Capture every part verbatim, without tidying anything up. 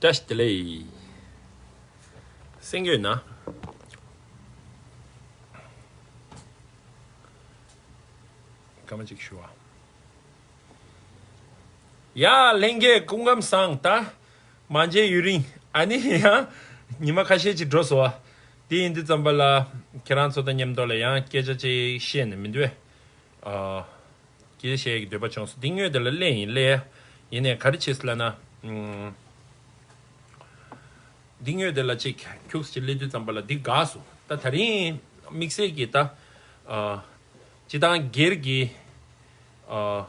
བཀྲ་ཤིས་བདེ་ལེགས། གསན་གྱི་ཡོད་ན། སྐར་མ་གཅིག་ཞུ་བ། ཡ། ལྷན་རྒྱས་སྐུ་ཁམས་བཟང་། ད་མ་མཇལ་ཡུན་རིང་། ཨ་ནི་ཡང་ཉི་མ་ཁ་ཤས་ཅིག་འགྲོ་སོང་བ། དེ་ཡིན་དུས་ཙམ་པ་ལ་ཁྱེད་རང་ཚོ་དང་མཉམ་དུ་ལ་ཡང་སྐད་ཆ་ཅིག་བཤད་ནས་མི་འདུག་གས། ཨ། སྐད་ཆ་བཤད་ཀྱི་འདོད་པ་བྱུང་སོང་། འདི་དངོས་དེ་ལ་སླེབས་ཡིན། སླེབས་ཡིན་ནས་ག་རེ་བྱས་སོང་ལབ་ན། ཨུམ། འདི་དངོས་དེ་ལ་ཅིག་ཁྱུགས་ཅིག་སླེབས་དུས་ཙམ་པ་ལ་འདི་དགའ་སོང་། ད་ད་རིང་དམིགས་བསལ་གྱི་ད། ཨ། སྤྱིར་བཏང་སྒེར་གྱི། ཨ།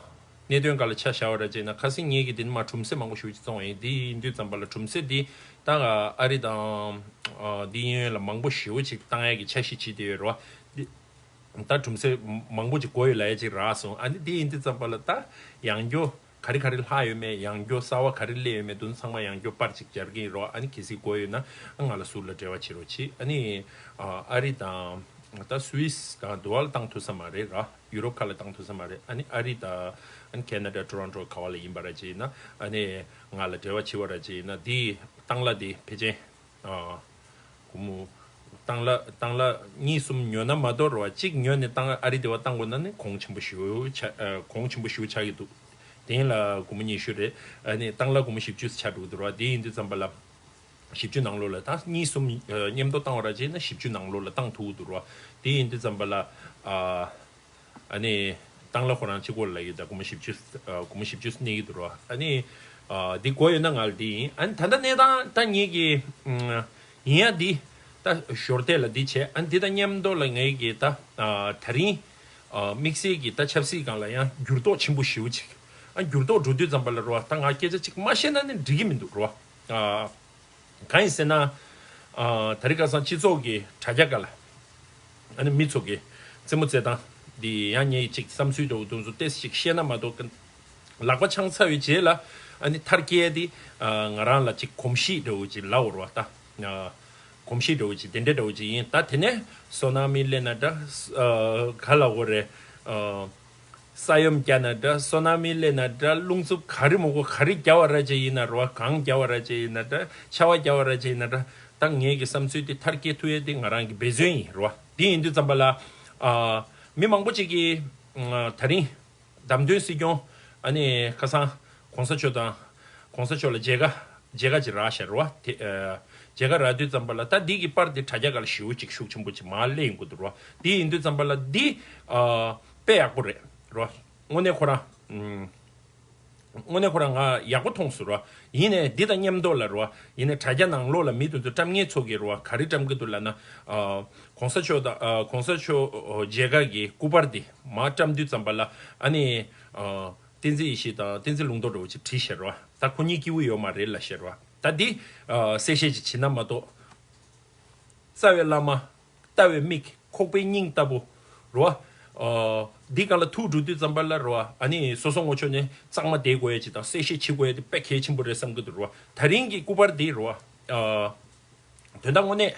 གནད་དོན་སྒང་ལ་ཆ་བཞག་པ་ར་བྱས་ན། ཁ་སང་ངེད་ཀྱིས་འདི་ནས་མར་གྲུམ་ཟེ་མང་པོ་ཞེ་པོ་ཅིག་བཙོངས་ཡིན། འདི་ཡིན་དུས་ཙམ་པ་ལ་གྲུམ་ཟེ་འདི་ད་ཨ་རི་དང་། ཨ། འདི་གཡས་གཡོན་ལ་མང་པོ་ཞེ་པོ་ཅིག་བཏང་ཡ་གི་འཆར་གཞི་བྱེད་བསྡད་ཡོད་རེད་བ། འདི། ད་གྲུམ་ཟེ་མང་པོ་ཅིག་དགོས་ཡོད་ལབ་ཡ་ཅིག་རག་སོང་། ཨ་ནི་དེ་ཡིན་དུས་ཙམ་པ་ལ་ད་ཡང་སྐྱོ་ག་རེ་ག་རེ་ལྷག་ཡོད་མེད། ཡང་སྐྱོ་གསར་བ་ག་རེ་སླེབས་ཡོད་མེད། དེ་ཚོ་ཚང་མ་ཡང་སྐྱོ་པར་ཅིག་སྦྱར་གྱི་ཡིན་རོགས། ཨ་ནི་གལ་སྲིད་དགོས་ཡོད་ན་ང་ལ་ཟུར་ལ་འབྲེལ་བ་བྱེད་རོགས་གྱིས། ཨ་ནི་ཨ་རི་དང་ད་སུད་སི་དང་དུ་བ་ལ་བཏང་ཐུབ་ས་མ་རེད་ར། ཡུ་རོབ་ཁག་ལ་བཏང་ཐུབ་ས་མ་རེད། ཨ་ནི་ཨ་རི་དང་ཨ་ནི་ཁེ་ན་ཌ་ཊོ་རོན་ཊོ་ག་བ་ལ་ཡིན་པ་ར་ཅིག་ཡིན་ན། ཨ་ནི་ང་ལ་འབྲེལ་བ་བྱེད་པ་ར་ཅིག་ཡིན་ན། དེ་བཏང་གླ་དེ་ཕལ་ཆེར། ཨ། སྒོར་མོ། བཏང་གླ་བཏང་གླ་གཉིས་གསུམ་ཉོ་ན་མ་གཏོགས་རེད་བ། གཅིག་ཉོས་ནས་བཏང་ཨ་རི་དེ་བ་བཏང་དགོས་ན་ནི་གོང་ཆེན་པོ་ཞེ་པོ་ཆགས། ཨ། གོང་ཆེན་པོ་ཞེ་པོ་ཆགས་ཀྱི་འདུག་དེ་ཡིན་ལ་སྒོར་མོ་ཉི་ཤུ་རེད། ཨ་ནི་བཏང་གླ་སྒོར་མོ་བཞི་བཅུ་ཆགས་འགྲོ་གི་འདུག་རེད་བ། དེ་ཡིན་དུས་ཙམ་པ་ལ་བཞི་བཅུ་ནང་ལོགས་ལ། ད་གཉིས་གསུམ་མཉམ་དུ་བཏང་བ་ར་བྱས་ན་བཞི་བཅུ་ནང་ལོགས་ལ་བཏང་ཐུབ་ཀྱི་འདུག་རེད་བ། དེ་ཡིན་དུས་ཙམ་པ་ལ། ཨ། ཨ་ནི་བཏང་གླ་ཁོ་རང་གཅིག་པོ་ལ་ཡོད། ད་སྒོར་མོ་བཞི་བཅུ། ཨ། སྒོར་མོ་བཞི་བཅུ་གནས་ཀྱི་འདུག་རོ། ཨ་ནི། ཨ། འདི་དགོས་ཡོད་ན་ང་ལ་འདི་ཡིན། ཨ་ནི་ད་ལྟ་གནས་སྟངས་ད་ངེད་ཀྱི། ཨམ། ཡིན་ཡ་འདི། ད་ཞོར་དེ་ལ་འདི་བྱས། ཨ་ནི་འདི་དང་མཉམ་དུ་ལ་ངེད་ཀྱི་ད། ཨ། ད་རིང་། ཨ། དམིགས་བསལ་གྱི་ད་ཆབ་སྲིད་སྒང་ལ་ཡང་འགྱུར་ལྡོག་ཆེན་པོ་ཞེ་པོ་ཅིག་ཨ། འགྱུར་ལྡོག་འགྲོ་དུས་ཙམ་པ་ལ་རོ། ད་ང་སྐད་ཆ་ཅིག་མ་བཤད་ན་ནི་འགྲིག་གི་མི་འདུག་རོ། ཨ། གང་ཡིན་ཟེར་ན། ཨ། ད་རེས་ཁ་སང་སྤྱི་ཚོགས་ཀྱི་དྲ་རྒྱ་སྒང་ལ། ཨ་ནི་མི་ཚོ་གི་རྩེད་མོ་རྩེ་སྟངས་འདི་ཡང་ངས་ཅིག་བསམ་ཚུལ་འདྲ་བོ་དེ་ཚོ་ཏོག་ཙམ་ཅིག་བཤད་ན་མ་གཏོགས། ལག་པ་འཆང་ཚར་བའི་རྗེས་ལ་ཨ་ནི་མཐར་སྐྱེལ་ཏེ། ཨ། ང་རང་ལ་ཅིག་གོམས་གཤིས་འདྲ་བོ་ཅིག་ལབ་དགོས་རེད་བ། ད། ཨ། གོམས་གཤིས་འདྲ་བོ་ཅིག་དེ་འདྲ་འདྲ་བོ་ཅིག་ཡིན། ད་དེ་ནས་སོ་ནམ་སླེབས་ན་འདྲ། ཨ། ག་ལབ་དགོས་རེད། ཨ། ས་ཡོམ་བརྒྱབ་ན་འདྲ། སོ་ནམ་སླེབས་ན་འདྲ། རླུང་འཚུབ་ག་རེ་མོ་གོ་ག་རེ་བརྒྱབ་པ་ར་ཅིག་ཡིན་ན་རེད་བ། གངས་བརྒྱབ་པ་ར་ཅིག་ཡིན་ན་འདྲ། ཆར་པ་བརྒྱབ་པ་ར་ཅིག་ཡིན་ན་འདྲ། ད་ངེད་ཀྱི་བསམ་ཚུལ་དེ་མཐར་སྐྱེལ་ཐུབ་ཡས་དེ་ང་རང་གི་འབད་བརྩོན་ཡིན་རེད་བ། དེ་ཡིན་དུས་ཙམ་པ་ལ། ཨ། མི་མང་པོ་ཅིག་གིས། ཨ། ད་རིང་བདམས་ཐོན་སྲིད་སྐྱོང་། ཨ་ནི་ཁ་སང་གོང་ས་མཆོག་དང་། གོང་ས་མཆོག་ལ་མཇལ་ཁ་མཇལ་ཁ་ཅིག་རག་ཤག་རེད་བ། དེ། ཨ། མཇལ་ཁ་རག་དུས་ཙམ་པ་ལ་ད་འདི་གི་པར་དེ་དྲ་རྒྱ་སྒང་ལ་ཞེ་པོ་ཅིག་ཤུགས་ཆེན་པོ་ཅིག་མར་སླེབས་ཡོང་གི་འདུག་རེད་བ། དེ་ཡིན་དུས་ཙམ་པ་ལ་འདི། ཨ། དཔེ་ཡག་པོ་རེད་རེད་བ། དངོས་གནས་ཁོ་རང་། ཨམ། དངོས་གནས་ཁོ་རང་ང་ཡག་པོ་མཐོང་སོང་རེད་བ། ཡིན་ནའི་འདི་དང་མཉམ་དུ་ལ་རེད་བ། ཡིན་ནའི་དྲ་རྒྱ་ནང་ལོགས་ལ་མི་དེ་ཚོ་བཀྲམ་མཁན་ཚོ་གིས་རེད་བ། ག་རེ་བཀྲམ་གི་འདུག་ལབ་ན། ཨ། གོང་ས་མཆོག་དང་། ཨ། གོང་ས་མཆོག་མཇལ་ཁ་གི་སྐུ་པར་དེ་མར་བཀྲམ་དུས་ཙམ་པ་ལ། ཨ་ནི། ཨ། བསྟན་འཛིན་ཡེ་ཤེས་དང་བསྟན་འཛིན་ལུང་རྟོགས་འདྲ་བོ་ཅིག་བྲིས་ཤག་རེད་བ། ད་ཁོ་གཉིས་སྐྱིད་པོ་ཡོད་མ་རེད་ལབ་ཤག་རེད་བ། ད་འདི། ཨ། གསལ་བཤད་ཅིག་བྱེད་ན་མ་གཏོགས། རྩ་བའི་བླ་མ། ལྟ་བའི་མིག་ཁོག་པའི་སྙིང་ལྟ་བུ་རེད་བ། ཨ། འདི་སྒང་ལ་ཐུག་འགྲོ་དུས་ཙམ་པ་ལ་རེད་བ། ཨ་ནི་སོ་སོ་ངོ་ཕྱོགས་ནས་གཙང་མ་བསྡད་དགོས་ཡ་ཅིག་དང་གསལ་བཤད་བྱེད་དགོས་ཡ་དེ་དཔེ་གལ་ཆེན་པོ་རེད་བསམ་གི་འདུག་རེད་བ། ད་རིང་གི་སྐུ་པར་འདི་རེད་བ། ཨ། དོན་དག་དངོས་གནས་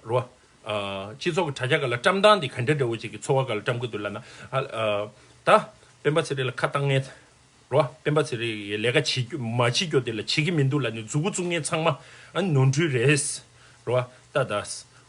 རེད་བ། ཨ། སྤྱི་ཚོགས་ཀྱི་དྲ་རྒྱ་སྒང་ལ་བཀྲམ་སྟངས་འདི་ག་འདྲ་འདྲ་བོ་ཅིག་གི་ཚོར་བ་སྒང་ལ་བཀྲམ་གི་འདུག་ལབ་ན། ཨ། ཨ། ད་སྤེན་པ་ཚེ་རིང་ལ་ཁ་བཏང་མཁན། རེད་བ། སྤེན་པ་ཚེ་རིང་གིས་ལས་ཀ་བྱེད་རྒྱུ་མ་བྱེད་རྒྱུ་དེ་ལ་བྱེད་ཀྱི་མི་འདུག་ལབ་ནས་མཛུབ་གུ་བཙུགས་མཁན་ཚང་མ་ཨ་ནི་ནོར་འཁྲུལ་རེད། རེད་བ། ད་ད་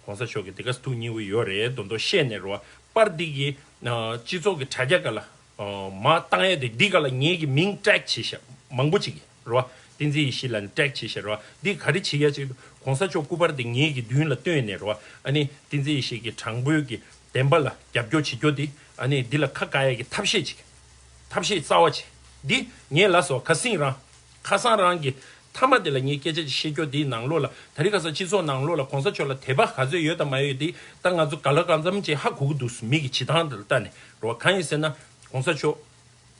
གོང་ས་མཆོག་གིས་དེ་ག་ཐུགས་མཉེས་པོ་ཡོད་རེད་མདོག་མདོག་བཤད་ནས་རེད་བ། པར་འདི་གི། ཨ། སྤྱི་ཚོགས་ཀྱི་དྲ་རྒྱ་སྒང་ལ། ཨ། མར་བཏང་ཡས་དེ་འདི་སྒང་ལ་ངེད་ཀྱི་མིང་ཊེག་བྱས་ཤག་མང་པོ་ཅིག་གིས་རེད་བ། བསྟན་འཛིན་ཡེ་ཤེས་ལབ་ནས་ཊེག་བྱས་ཤག་རེད་བ། འདི་ག་རེ་བྱེད་ཡ་ཅིག་གོང་ས་མཆོག་སྐུ་པར་འདི་ངེད་ཀྱི་མདུན་ལ་བཏོན་ནས་རེད་བ། ཨ་ནི་བསྟན་འཛིན་ཡེ་ཤེས་ཀྱི་དྲང་པོའི་གི་བདེན་པ་ལ་རྒྱབ་སྐྱོར་བྱེད་རྒྱུ་འདི། ཨ་ནི་འདི་ལ་ཁ་བཀག་ཡ་གི་ཐབས་ཤེས་ཅིག་ཐབས་ཤེས་རྩ་བ་ཅིག་འདི་ངས་ལབ་སོང་། ཁ་སང་རང་། ཁ་སང་རང་གི་མཐའ་མ་དེ་ལ་ངས་སྐད་ཆ་ཅིག་བཤད་རྒྱུ་འདིའི་ནང་ལོགས་ལ། ད་རེས་ཁ་སང་སྤྱི་ཚོགས་ནང་ལོགས་ལ་གོང་ས་མཆོག་ལ་དད་པ་ག་ཚོད་ཡོད་དང་མ་ཡོད་འདི་ད་ང་ཚོ་ག་ལ་གང་འཚམ་ཅིག་ཧ་གོ་གི་འདུག་མི་གི་བྱེད་སྟངས་དེ་ལ་ལྟ་ནས་རེད་བ། གང་ཡིན་ཟེར་ན་གོང་ས་མཆོག་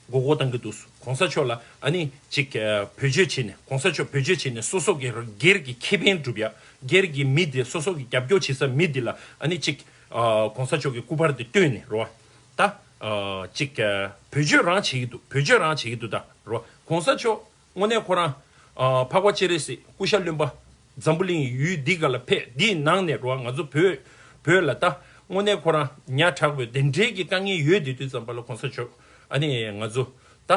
མགོ་སྐོར་བཏང་གི་འདུག་གོང་ས་མཆོག་ལ་ཨ་ནི་ཅིག་ཨ། བེད་སྤྱོད་བྱས་ནས། གོང་ས་མཆོག་བེད་སྤྱོད་བྱས་ནས་སོ་སོ་གི་སྒེར་གྱི་ཁེ་ཕན་སྒྲུབ་ཡ། སྒེར་གྱི་མི་དེ། སོ་སོ་གི་རྒྱབ་སྐྱོར་བྱེད་ས་མི་དེ་ལ་ཨ་ནི་ཅིག་ཨ། གོང་ས་མཆོག་གི་སྐུ་པར་དེ་བཏོན་ནས་རེད་བ། ད། ཨ། ཅིག་ཨ། བེད་སྤྱོད་རང་བྱེད་ཀྱི་འདུག་བེད་སྤྱོད་རང་བྱེད་ཀྱི་འདུག་ད་རེད་བ། གོང་ས་མཆོག་དངོས་གནས་ཁོ་རང་། ཨ། འཕགས་པ་སྤྱན་རས་གཟིགས་སྐུ་ཤ་རློན་པ་འཛམ་བུ་གླིང་ཡུལ་འདི་ག་ལ་ཕེབས། འདིའི་ནང་ནས་རེད་བ། ང་ཚོ་བོད། བོད་ལ་ད་དངོས་གནས་ཁོ་རང་ཉག་ཕྲ་བོ་དེ་འདྲའི་གི་དཀའ་ངལ་ཡོད་དེ་དུས་ཙམ་པ་ལ་གོང་ས་མཆོག་ཨ་ནི་ང་ཚོ་ད།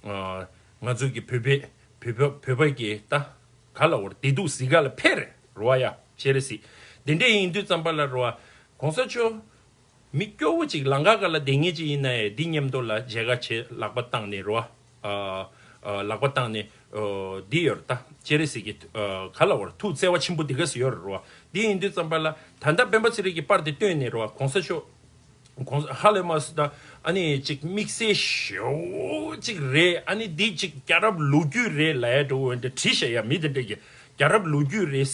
ཨ། ང་ཚོ་གི་བོད་པའི། བོད་པ། བོད་པ་གི་ད། ག་ལ་བར་བདེ་སྡུག་གཟིགས་ག་ལ་ཕེབས་རེད་རོ་ཡ། ཤེས་རེད་སི། དེ་འདྲས་ཡིན་དུས་ཙམ་པ་ལ་རོ། གོང་ས་མཆོག་མི་སྐྱོ་བོ་ཅིག་ལང་ཀ་ག་ལ་བསྡད་མཁན་ཅིག་ཡིན་ན་ཡང་འདི་མཉམ་དུ་ལ་མཇལ་ཁ་བྱེད་ལག་པ་བཏང་ནས་རོ། ཨ་ཨ་ལག་པ་བཏང་ནས་ཨ་འདི་ཡོད་རེད་ད། སྤྱན་རས་གཟིགས་ཀྱི་ཨ་ག་ལ་བར་ཐུགས་བརྩེ་བ་ཆེན་པོ་འདི་ག་སུ་ཡོད་རེད་རོ། འདི་ཡིན་དུས་ཙམ་པ་ལ་ད་ལྟ་སྤེན་པ་ཚེ་རིང་གིས་པར་དེ་བཏོན་ནས་རོ། གོང་ས་མཆོག་གོང་ཧ་ལས་མ་སོང་ད། ཨ་ནི་ཅིག་དམིགས་བསལ་ཞེ་པོ་ཅིག་རེད། ཨ་ནི་འདི་ཅིག་རྒྱལ་རབས་ལོ་རྒྱུས་རེད་ལབ་ཡ་འགྲོ་འོན་ཏེ་བྲིས་བཞག་ཡ་མི་དེ་འདྲས་ཀྱི་རྒྱལ་རབས་ལོ་རྒྱུས་རེད་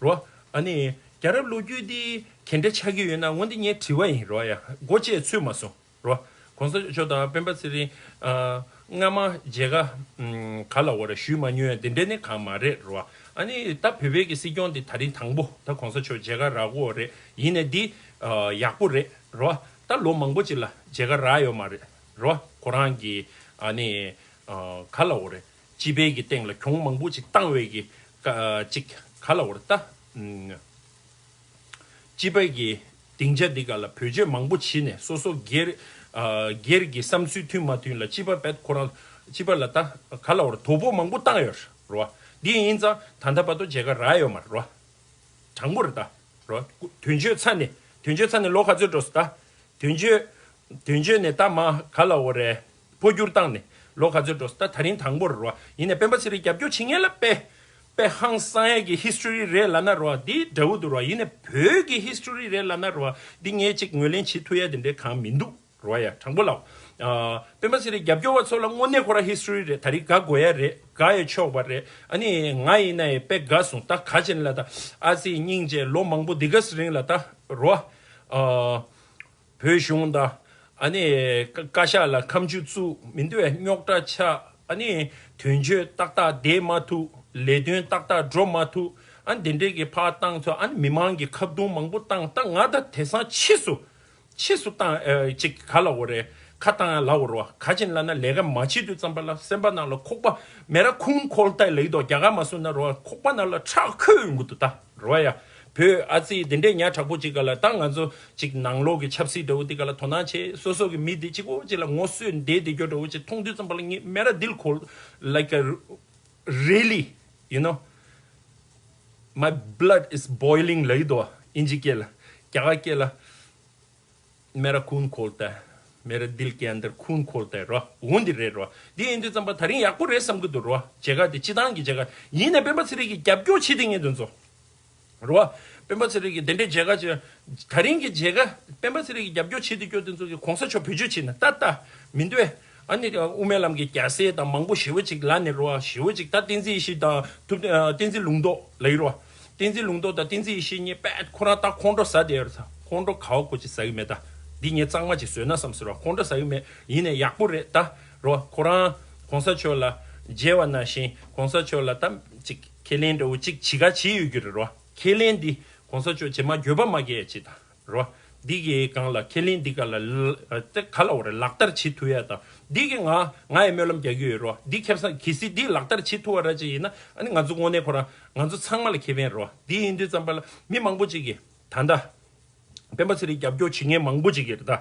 རོ། ཨ་ནི་རྒྱལ་རབས་ལོ་རྒྱུས་འདི་ག་འདྲ་ཆགས་ཀྱི་ཡོད་ན་འོན་ཏེ་ངས་དྲི་བ་ཡིན་རོ་ཡ། མགོ་བཅད་ཚོད་མ་སོང་། རོ། གོང་ས་མཆོག་དང་སྤེན་པ་ཚེ་རིང་ཨ་སྔ་མ་མཇལ་ཁ་ཨམ་ག་ལ་བ་རེ་ཞུས་མ་མྱོང་ཡ་དེ་འདྲས་ནི་གང་མ་རེད་རོ། ཨ་ནི་ད་བོད་པའི་གི་སྲིད་སྐྱོང་དེ་ད་རིང་དང་པོ་ད་གོང་ས་མཆོག་མཇལ་ཁ་རག་གོ་རེད། ཡིན་ནའི་འདི་ཨ་ཡག་པོ་རེད་རོ། ད་ལོ་མང་པོ་ཅིག་ལ་མཇལ་ཁ་རག་ཡོད་མ་རེད་རོ། ཁོ་རང་གི་ཨ་ནི་ཨ་ག་ལ་བ་རེ་སྤྱི་པའི་གི་སྟེང་ལ་གྱོང་མང་པོ་ཅིག་བཏང་བའི་གི་ཀ་ཅིག་ག་ལ་བ་རེ་ད་ཨམ། སྤྱི་པའི་གི་སྡིངས་ཆ་འདི་ག་ལ་བེད་སྤྱོད་མང་པོ་བྱས་ནས་སོ་སོ་སྒེར་ཨ་སྒེར་གྱི་བསམ་ཚུལ་མཐུན་མ་མཐུན་ལ་སྤྱི་པ་བེད་ཁོ་རང་སྤྱི་པ་ལ་ད་ག་ལ་བར་དོ་ཕོག་མང་པོ་བཏང་ཡོད་རེད་རོ། འདི་ཡིན་ཙང་ད་ལྟ་བར་དུ་མཇལ་ཁ་རག་ཡོད་མ་རེད་རོ། དྲང་པོ་རེད་ད་རོ། དོན་གཅོད་ཚ་ནས་དོན་གཅོད་ཚ་ནས་ལོ་ག་ཚོད་འགྲོ་སོང་ད། དོན་གཅོད་དོན་གཅོད་ནས་ད་མ་ག་ལ་འོ་རེད། འཕོ་འགྱུར་བཏང་ནས་ལོ་ག་ཚོད་འགྲོ་སོང་ད། ད་རིང་དང་པོར་རོ། ཡིན་ནའི་སྤེན་པ་ཚེ་རིང་རྒྱབ་སྐྱོར་བྱེད་མཁན་ལ་དཔེ་དཔེ་ཧང་སང་ཡས་ཀྱི་ཧིས་ཊོ་རི་རེད་ལབ་ན་རོ། འདི་འདྲ་བོ་འདུག་རོ། ཡིན་ནའི་བོད་ཀྱི་ཧིས་ཊོ་རི་རེད་ལབ་ན་རོ། འདི་ངས་ཅིག་ངོས་ལེན་བྱེད་ཐུབ་ཡས་དེ་འདྲའི་གང་མི་འདུག་རོ་ཡ། དྲང་པོ་ལབ། ཨ་སྤེན་པ་ཚེ་རིང་རྒྱབ་སྐྱོར་བ་ཚོ་ལ་དངོས་གནས་ཁོ་རང་ཧིས་ཊོ་རི་རེད། ད་རིང་དགའ་དགོས་ཡ་རེད། དགའ་ཡས་ཆོག་པ་རེད། ཨ་ནི་ང་ཡིན་ན་ཡང་དཔེ་དགའ་སོང་ད། ག་ཅིག་ལ་ད་ཨ་ཙི་སྙིང་རྗེ་ལོ་མང་པོ་འདི་ག་ཚོད་རིང་ལ་ད་རོ། ཨ། བོད་གཞུང་དང་། ཨ་ནི་བཀའ་ཤག་ལ་ཁ་མཆུ་བཙུགས་མི་འདུག་བས། རྙོག་དྲ་ཆགས། ཨ་ནི་དོན་གཅོད་ཏག་ཏག་བསྡད་མ་ཐུབ། ལས་དོན་ཏག་ཏག་འགྲོ་མ་ཐུབ། ཨ་ནི་དེ་འདྲས་ཀྱི་ཕར་བཏང་ཚོ། ཨ་ནི་མི་མང་གི་ཁ་རྡུང་མང་པོ་བཏང་། ད་ང་ད་དེང་སང་ཕྱིས་སུ་ཕྱིས་སུ་བཏང་ཨ་ཅིག་ག་ལ་འོ་རེད། ཁ་བཏང་ཡ་ལ་འོ་རོ། ག་ཅིག་ལབ་ན་ལས་ཀ་མ་བྱེད་དུས་ཙམ་པ་ལ་སེམས་པ་ནང་ལ་ཁོག་པ་མེ་ར་ཁུང་ཁོལ་ཏའི་ལེགས་དོ། རྒྱ་གར་མ་སུ་ན་རོ། ཁོག་པ་ནང་ལ་ཁྲག་ཁོལ་ཡོང་གི་འདུག་ད། རོ་ཡ། བོད་ཨ་ཙི་དེ་འདྲས་ཉག་དྲག་པོ་ཅིག་ག་ལ་ད་ང་ཚོ་ཅིག་ནང་ལོགས་ཀྱི་ཆབ་སྲིད་འདྲ་བོ་དེ་ག་ལ་དོ་སྣང་བྱེད། སོ་སོ་གི་མི་དེ་གཅིག་པོ་ཅིག་ལ་ངོ་སོས་བསྡད་དེ་སྐྱོ་འདྲ་བོ་ཅིག་མཐོང་དུས་ཙམ་པ་ལ་ངས་མེ་ར་དིལ་ཁོལ། Like a really, you know, my blood is boiling ལབ་ཀྱི་འདུག་ཨིན་ཇི་སྐད་ལ། རྒྱ་གར་སྐད་ལ། मेरा खून खोलता है। मेरे दिल के अंदर खून खोलता है རོ། འོ་འདི་རེད་རོ། འདི་ཡིན་དུས་ཙམ་པ་ད་རིང་ཡག་པོ་རེད་བསམ་གི་འདུག་རོ། མཇལ་ཁ་དེ་སྤྱི་བཏང་གི་མཇལ་ཁ་ཡིན་ནའི་སྤེན་པ་ཚེ་རིང་གི་རྒྱབ་སྐྱོར་བྱེད་དེ་ངས་འདོན་ཚོ་རོ། སྤེན་པ་ཚེ་རིང་གི་དེ་འདྲའི་མཇལ་ཁ་བྱེད། ད་རིང་གི་མཇལ་ཁ་སྤེན་པ་ཚེ་རིང་གི་རྒྱབ་སྐྱོར་བྱེད་དུ་སྐྱོར་དེ་ཚོ་གི་གོང་ས་མཆོག་བེད་སྤྱོད་བྱེད་ན་ཏག་ཏག་མི་འདུག་ཨ། ཨ་ནི་དབུ་མའི་ལམ་གྱི་རྒྱལ་སྲས་དང་མང་པོ་ཞེ་པོ་ཅིག་ལ་ནི་རོ། ཞེ་པོ་ཅིག་ད་བསྟན་འཛིན་ཡེ་ཤེས་དང་ཐུབ་བསྟན་འཛིན་ལུང་རྟོགས་ལ་ཡི་རོ། བསྟན་འཛིན་ལུང་རྟོགས་དང་བསྟན་འཛིན་ཡེ་ཤེས་གཉིས་པད་ཁོ་རང་ད་ཁོང་ཁྲོ་ཟ་བསྡད་ཡོད་རེད་ད། ཁོང་ཁྲོ་ག་བ་ཁོ་ཅིག་ཟ་གི་མེད་ད། འདི་ངས་གཙང་མ་ཅིག་བཟོས་ན་བསམ་ཟེར་བ། ཁོང་ཁྲོ་ཟ་གི་མེད། ཡིན་ནའི་ཡག་པོ་རེད་ད་རོ། ཁོ་རང་གོང་ས་མཆོག་ལ་མཇལ་བ་ནང་བཞིན་གོང་ས་མཆོག་ལ་ད་ཅིག་ཁས་ལེན་འདྲ་བོ་ཅིག་བྱེད་ག་བྱེད་ཡོད་རྒྱུ་རེད་རོ། ཁས་ལེན་འདི་གོང་ས་མཆོག་རྗེས་མ་འགྱོད་པ་མ་སྐྱེ་ཡ་ཅིག་ད་རོ། འདི་གི་སྒང་ལ་ཁས་ལེན་འདི་ག་ལ་ལ་ཏེ་ག་ལ་འོ་རེད། ལག་བསྟར་བྱེད་ཐུབ་ཡ་ད། འདི་གི་ང་ང་ཡི་སྨོན་ལམ་རྒྱག་གི་ཡོད་རོ། འདི་ཁེ་བཟང་གལ་སྲིད་འདི་ལག་བསྟར་བྱེད་ཐུབ་པ་ར་ཅིག་ཡིན་ན། ཨ་ནི་ང་ཚོ་དངོས་གནས་ཁོ་རང་ང་ཚོ་ཚང་མ་ལ་ཁེ་ཕན་རོ། འདི་ཡིན་དུས་ཙམ་པ་ལ་མི་མང་པོ་ཅིག་གིས་ད་ལྟ་སྤེན་པ་ཚེ་རིང་རྒྱབ་སྐྱོར་བྱེད་མཁན་མང་པོ་ཅིག་གིས་རེད་ད།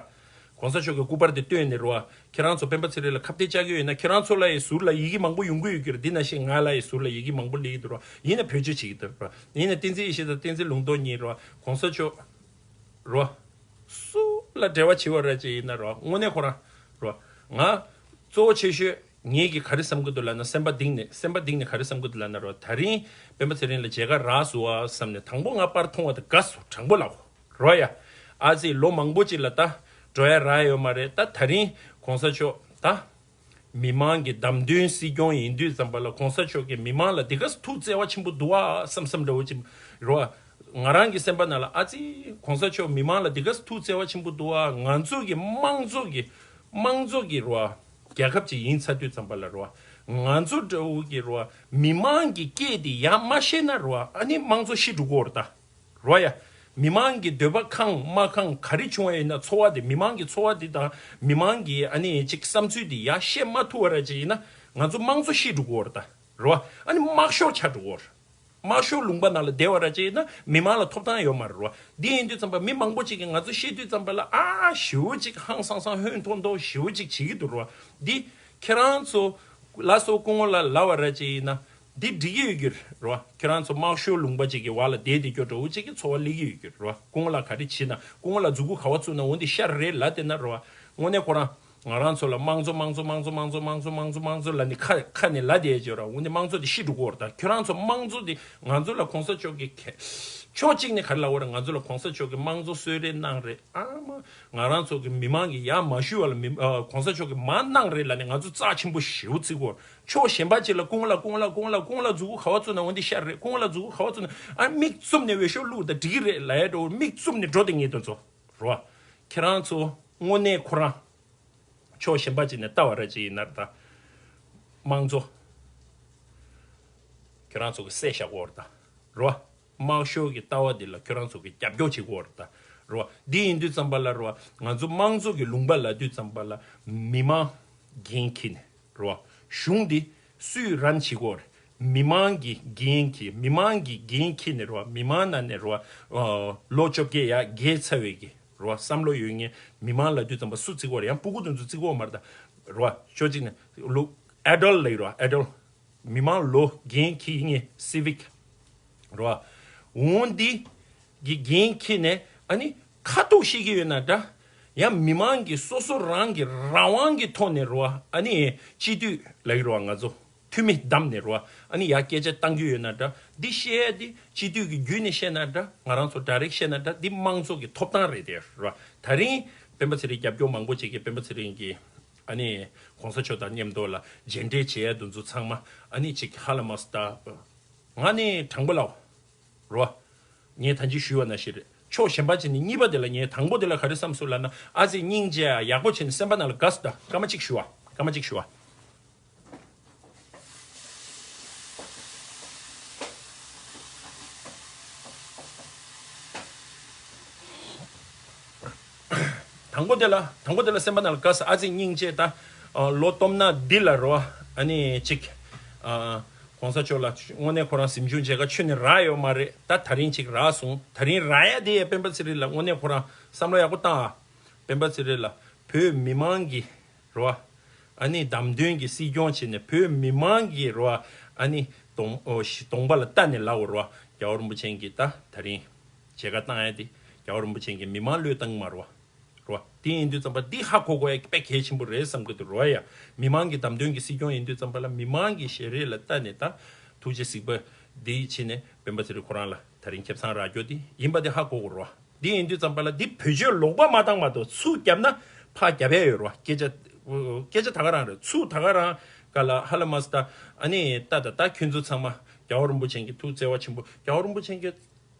གོང་ས་མཆོག་གི་སྐུ་པར་དེ་བཏོན་ནས་རེད་བ། ཁྱེད་རང་ཚོ་སྤེན་པ་ཚེ་རིང་ལ་ཁ་གཏད་བཅག་གི་ཡོད་ན། ཁྱེད་རང་ཚོ་ལ་ཡི་ཟུར་ལ་ཡི་གེ་མང་པོ་ཡོང་གི་ཡོད་ཀྱི་རེད། འདི་ནང་བཞིན་ང་ལ་ཡི་ཟུར་ལ་ཡི་གེ་མང་པོ་སླེབས་ཀྱི་འདུག་རེད་བ། ཡིན་ན་བེད་སྤྱོད་བྱེད་ཀྱི་འདུག་རེད་བ། ཡིན་ན་བསྟན་འཛིན་ཡེ་ཤེས་དང་བསྟན་འཛིན་ལུང་རྟོགས་གཉིས་རེད་བ། གོང་ས་མཆོག་རེད་བ། སུ་ལ་འབྲེལ་བ་བྱེད་པ་རེད་ཅེས་ཡིན་ན་རེད་བ། དངོས་གནས་ཁོ་རང་རེད་བ། ང་གཙོ་བོ་ཆེ་ཤོས་ངེད་ཀྱིས་ག་རེ་བསམ་གྱི་འདུག་ལབ་ན། སེམས་པ་གཏིང་ནས་སེམས་པ་གཏིང་ནས་ག་རེ་བསམ་གྱི་འདུག་ལབ་ན་རེད་བ། ད་རིང་སྤེན་པ་ཚེ་རིང་ལ་མཇལ་ཁ་རག་སོང་བ་བསམ་ནས་དང་པོ་ང་པར་མཐོང་བ་དེ་དགའ་སོང་། དྲང་པོ་ལབ་རོ་ཡ། ཨ་ཙི་ལོ་མང་པོ་ཅིག་ལ་ད་འགྲོ་ཡ་རག་ཡོད་མ་རེད། ད་ད་རིང་གོང་ས་མཆོག་ད་མི་མང་གི་བདམས་ཐོན་སྲིད་སྐྱོང་ཡིན་དུས་ཙམ་པ་ལ་གོང་ས་མཆོག་གིས་མི་མང་ལ་འདི་ག་ཐུགས་བརྩེ་བ་ཆེན་པོ་འདུག་ཨ་བསམ་བསམ་འདྲ་བོ་ཅིག་རོ། ང་རང་གི་སེམས་པ་ནང་ལ་ཨ་ཙི་གོང་ས་མཆོག་མི་མང་ལ་འདི་ག་ཐུགས་བརྩེ་བ་ཆེན་པོ་འདུག་ཨ། ང་ཚོ་གི་དམངས་གཙོ་གི་དམངས་གཙོ་གི་རོ། རྒྱལ་ཁབ་ཅིག་ཡིན་ཚར་དུས་ཙམ་པ་ལ་རོ། ང་ཚོ་འདྲ་བོ་གི་རོ། མི་མང་གི་སྐད་དེ་ཡར་མ་བཤད་ན་རོ། ཨ་ནི་དམངས་གཙོ་ཤི་འགྲོ་གི་ཡོད་རེད་ད། རོ་ཡ། མི་མང་གི་འདོད་པ་ཁེངས་མ་ཁེངས་ག་རེ་བྱུང་བ་ཡིན་ན། ཚོར་བ་དེ་མི་མང་གི་ཚོར་བ་དེ་དང་མི་མང་གི་ཨ་ནི་ཅིག་བསམ་ཚུལ་དེ་ཡར་བཤད་མ་ཐུབ་པ་ར་ཅིག་ཡིན་ན། ང་ཚོ་དམངས་གཙོ་ཤི་འགྲོ་གི་ཡོད་རེད་ད། རོ། ཨ་ནི་དམག་ཤོར་ཆགས་འགྲོ་གི་ཡོད་རེད། དམག་ཤོར་ལུང་པ་ནང་ལ་བསྡད་པ་ར་ཅིག་ཡིན་ན་མི་མང་ལ་ཐོབ་ཐང་ཡོད་མ་རེད་རོ། འདི་ཡིན་དུས་ཙམ་པ་མི་མང་པོ་ཅིག་གིས་ང་ཚོ་བཤད་དུས་ཙམ་པ་ལ་ཨ་ཞེ་པོ་ཅིག་ཧང་སང་སང་ཧོན་ཐོར་ཐོར་ཞེ་པོ་ཅིག་བྱེད་ཀྱི་འདུག་རོ། འདི་ཁྱེད་རང་ཚོ་ལ་སོ་སྐུ་ངོ་ལ་ལབ་པ་ར་ཅིག་ཡིན་ན། འདི་འགྲིག་གི་ཡོད་རྒྱུ་རེད་བ། ཁྱེད་རང་ཚོ་དམག་ཤོག་ལུང་པ་ཅིག་གི་བར་ལ་བསྡད་བསྡད་རྒྱུ་འདྲ་བོ་ཅིག་གི་ཚོར་བ་སླེབས་ཀྱི་ཡོད་རྒྱུ་རེད་བ། སྐུ་ངོ་ལ་ག་རེ་བྱེད་ན། སྐུ་ངོ་ལ་མཛུ་གུ་ག་བ་བཙུགས་ན་འོ་འདི་ཤར་རེད་ལབ་བསྡད་ན་རེད་བ། དངོས་གནས་ཁོ་རང་ང་རང་ཚོ་ལ་དམངས་གཙོ་དམངས་གཙོ་དམངས་གཙོ་དམངས་གཙོ་དམངས་གཙོ་དམངས་གཙོ་དམངས་གཙོ་ལབ་ནས་ཁ་ཁ་ནས་ལབ་བསྡད་ཡོད་རེད་བ། འོ་འདི་དམངས་གཙོ་དེ་ཤི་འགྲོ་གི་ཡོད་རེད། ད་ཁྱོད་རང་ཚོ་དམངས་གཙོ་དེ་ང་ཚོ་ལ་གོང་ས་མཆོག་གི་ཕྱོགས་གཅིག་ནས་ག་རེ་ལབ་ཡོད་རེད། ང་ཚོ་ལ་གོང་ས་མཆོག་གི་དམངས་གཙོ་གསོལ་རས་གནང་རེད། ཨ་མ། ང་རང་ཚོ་གི་མི་མང་གི་ཡ་མ་ཞུ་བ་ལ་མི་ཨ་གོང་ས་མཆོག་གི་མ་གནང་རེད་ལབ་ནས་ང་ཚོ་རྩ་ཆེན་པོ་ཞེ་པོ་བརྩི་གི་ཡོད་རེད། ཕྱོགས་གཞན་པ་ཅིག་ལ་སྐུ་ངོ་ལ་སྐུ་ངོ་ལ་སྐུ་ངོ་ལ་སྐུ་ངོ་ལ་མཛུ་གུ་ག་བ་བཙུགས་ན་འོ་འདི་ཤར་རེད། སྐུ་ངོ་ལ་མཛུ་གུ་ག་བ་བཙུགས་ན་ཨ་མིག་བཙུམ་ནས་འོས་ཤོག་བླུགས་དང་འགྲིག་གི་རེད་ལབ་ཡ་འདྲ་བོ་མིག་བཙུམ་ནས་འགྲོ་བསྡད་མཁན་དེ་ཚོ་རེད་བ། ཁྱེད་རང་ཚོ་དངོས་གནས་ཁོ་རང་ཕྱོགས་གཞན་པ་ཅིག་ནས་ལྟ་བ་ར་ཅིག་ཡིན་ན་རེད་ད། དམངས་གཙོ་ཁྱེད་རང་ཚོ་གི་བསད་བཞག་གི་ཡོད་རེད་ད། རེད་བ། དམག་ཤོག་གི་ལྟ་བ་འདི་ལ་ཁྱོད་རང་ཚོ་གི་རྒྱབ་སྐྱོར་བྱེད་དགོས་རེད་ད། རེད་བ། འདི་ཡིན་དུས་ཙམ་པ་ལ་རེད་བ། ང་ཚོ་དམངས་གཙོ་གི་ལུང་པ་ལབ་དུས་ཙམ་པ་ལ་མི་མང་འགན་འཁྱེར་ནས་རེད་བ། གཞུང་འདི་སུས་རན་བྱེད་དགོས་རེད། མི་མང་གི་འགན་འཁྱེར། མི་མང་གི་འགན་འཁྱེར་ནས་རེད་བ། མི་མང་ནང་ནས་རེད་བ། ལོ་བཅོ་བརྒྱད་ཡར་རྒས་ཚར་བའི་གི་རེད་བ། བསམ་བློ་ཡོད་མཁན་མི་མང་ལབ་དུས་ཙམ་པ་སུ་བརྩི་དགོས་རེད། ཡང་སྤུ་གུ་དེ་ཚོ་བརྩི་དགོས་མ་རེད་ད། རེད་བ། ཕྱོགས་གཅིག་ནས་ལོ་adult ལབ་ཡོད་རེད་བ། adult མི་མང་ལོ་འགན་འཁྱེར་མཁན་civic རེད་བ། འོ་འདི་གི་འགན་འཁྱེར་ནས་ཨ་ནི་ཁ་ཐུག་བཤད་ཀྱི་ཡོད་ན་འདྲ། ཡང་མི་མང་གི་སོ་སོ་རང་གི་རང་དབང་གི་ཐོག་ནས་རེད་བ། ཨ་ནི་སྤྱི་འཐུས་ལབ་ཀྱི་རེད་བ། ང་ཚོ་འཐུས་མི་བདམས་ནས་རེད་བ། ཨ་ནི་ཡར་སྐད་ཆ་བཏང་གི་ཡོད་ན་འདྲ། འདི་བཤད་ཡ་འདི་སྤྱི་འཐུས་ཀྱི་བརྒྱུད་ནས་བཤད་ན་འདྲ། ང་རང་ཚོ་direct བཤད་ན་འདྲ། འདི་དམངས་གཙོ་གི་ཐོབ་ཐང་རེད་དེ་རེད་བ། ད་རིང་སྤེན་པ་ཚེ་རིང་རྒྱབ་སྐྱོར་མང་པོ་བྱེད་མཁན་སྤེན་པ་ཚེ་རིང་གི་ཨ་ནི་གོང་ས་མཆོག་དང་མཉམ་དུ་ལ་མཇལ་འཕྲད་བྱེད་ཡ་འདི་ཚོ་ཚང་མ་ཨ་ནི་ཅིག་ཧ་ལ་མ་སི་ད། ང་ནི་དྲང་པོ་ལབ་རོ། ངས་ད་ཅི་ཞུས་པ་ནང་བཞིན་རེད། ཕྱོགས་གཞན་པ་ཅིག་ནས་གཉིས་པ་དེ་ལ་ངས་དང་པོ་དེ་ལ་ག་རེ་བསམ་སོང་ལབ་ན། ཨ་ཙི་སྙིང་རྗེ་ཡག་པོ་བྱས་ནས་སེམས་པ་ནང་ལ་དགའ་སོང་ད། སྐར་མ་གཅིག་ཞུ་བ། སྐར་མ་གཅིག་ཞུ་བ། དང་པོ་དེ་ལ་དང་པོ་དེ་ལ་སེམས་པ་ནང་ལ་དགའ་སོང་། ཨ་ཙི་སྙིང་རྗེ་ད། ལོ་སྟོབས་ན་འདི་ལ་རོ། ཨ་ནི་གཅིག་གོང་ས་མཆོག་ལ་དངོས་གནས་ཁོ་རང་གཟིམ་ཆུང་མཇལ་ཁ་ཁྱོན་ནས་རག་ཡོད་མ་རེད། ད་ད་རིང་གཅིག་རག་སོང་། ད་རིང་རག་ཡ་དེ་ཡ་སྤེན་པ་ཚེ་རིང་ལ་དངོས་གནས་ཁོ་རང་བསམ་བློ་ཡག་པོ་བཏང་ཨ། སྤེན་པ་ཚེ་རིང་ལ་བོད་མི་མང་གི་རོ། ཨ་ནི་བདམས་ཐོན་གྱི་སྲིད་སྐྱོང་བྱས་ནས་བོད་མི་མང་གི་རོ། ཨ་ནི་གདོང་ཨོ་ཤི་གདོང་པ་ལ་ལྟ་ནས་ལབ་འོ་རོ། རྒྱལ་བ་རིན་པོ་ཆེ་གིས་ད་ད་རིང་མཇལ་ཁ་བཏང་ཡ་དེ་རྒྱལ་བ་རིན་པོ་ཆེ་གིས་མི་མང་བློས་བཏང་གི་མ་རོ། རོ། དེ་ཡིན་དུས་ཙམ་པ་འདི་ཧ་གོ་དགོས་ཡ་དཔེ་གལ་ཆེན་པོ་རེད་བསམ་གི་འདུག་རོ། ཡ་མི་མང་གི་བདམས་ཐོན་གྱི་སྲིད་སྐྱོང་ཡིན་དུས་ཙམ་པ་ལ་མི་མང་གི་ཞལ་རས་ལ་ལྟ་ནས་ད་ཐུགས་རྗེ་གཟིགས་པ་འདི་བྱས་ནས་སྤེན་པ་ཚེ་རིང་ཁོ་རང་ལ་ད་རིང་ཁེ་བཟང་རག་རྒྱུ་དེ་ཡིན་པ་དེ་ཧ་གོ་དགོས་རོ། འདི་ཡིན་དུས་ཙམ་པ་ལ་འདི་བེད་སྤྱོད་ལོག་པ་མ་བཏང་མ་གཏོགས་ཚུར་བརྒྱབ་ན་ཕར་བརྒྱབ་ཡ་ཡོད་རོ། སྐད་ཆ་སྐད་ཆ་ད་ག་རང་རེད། ཚུར་ད་ག་རང་ག་ལ་ཧ་ལ་མ་སི་ད། ཨ་ནི་ད་ད་ད་ཁྱོད་ཚོ་ཚང་མ་རྒྱལ་བ་རིན་པོ་ཆེ་གི་ཐུགས་བརྩེ་བ་ཆེན་པོ། རྒྱལ་བ་རིན་པོ་ཆེ་གི་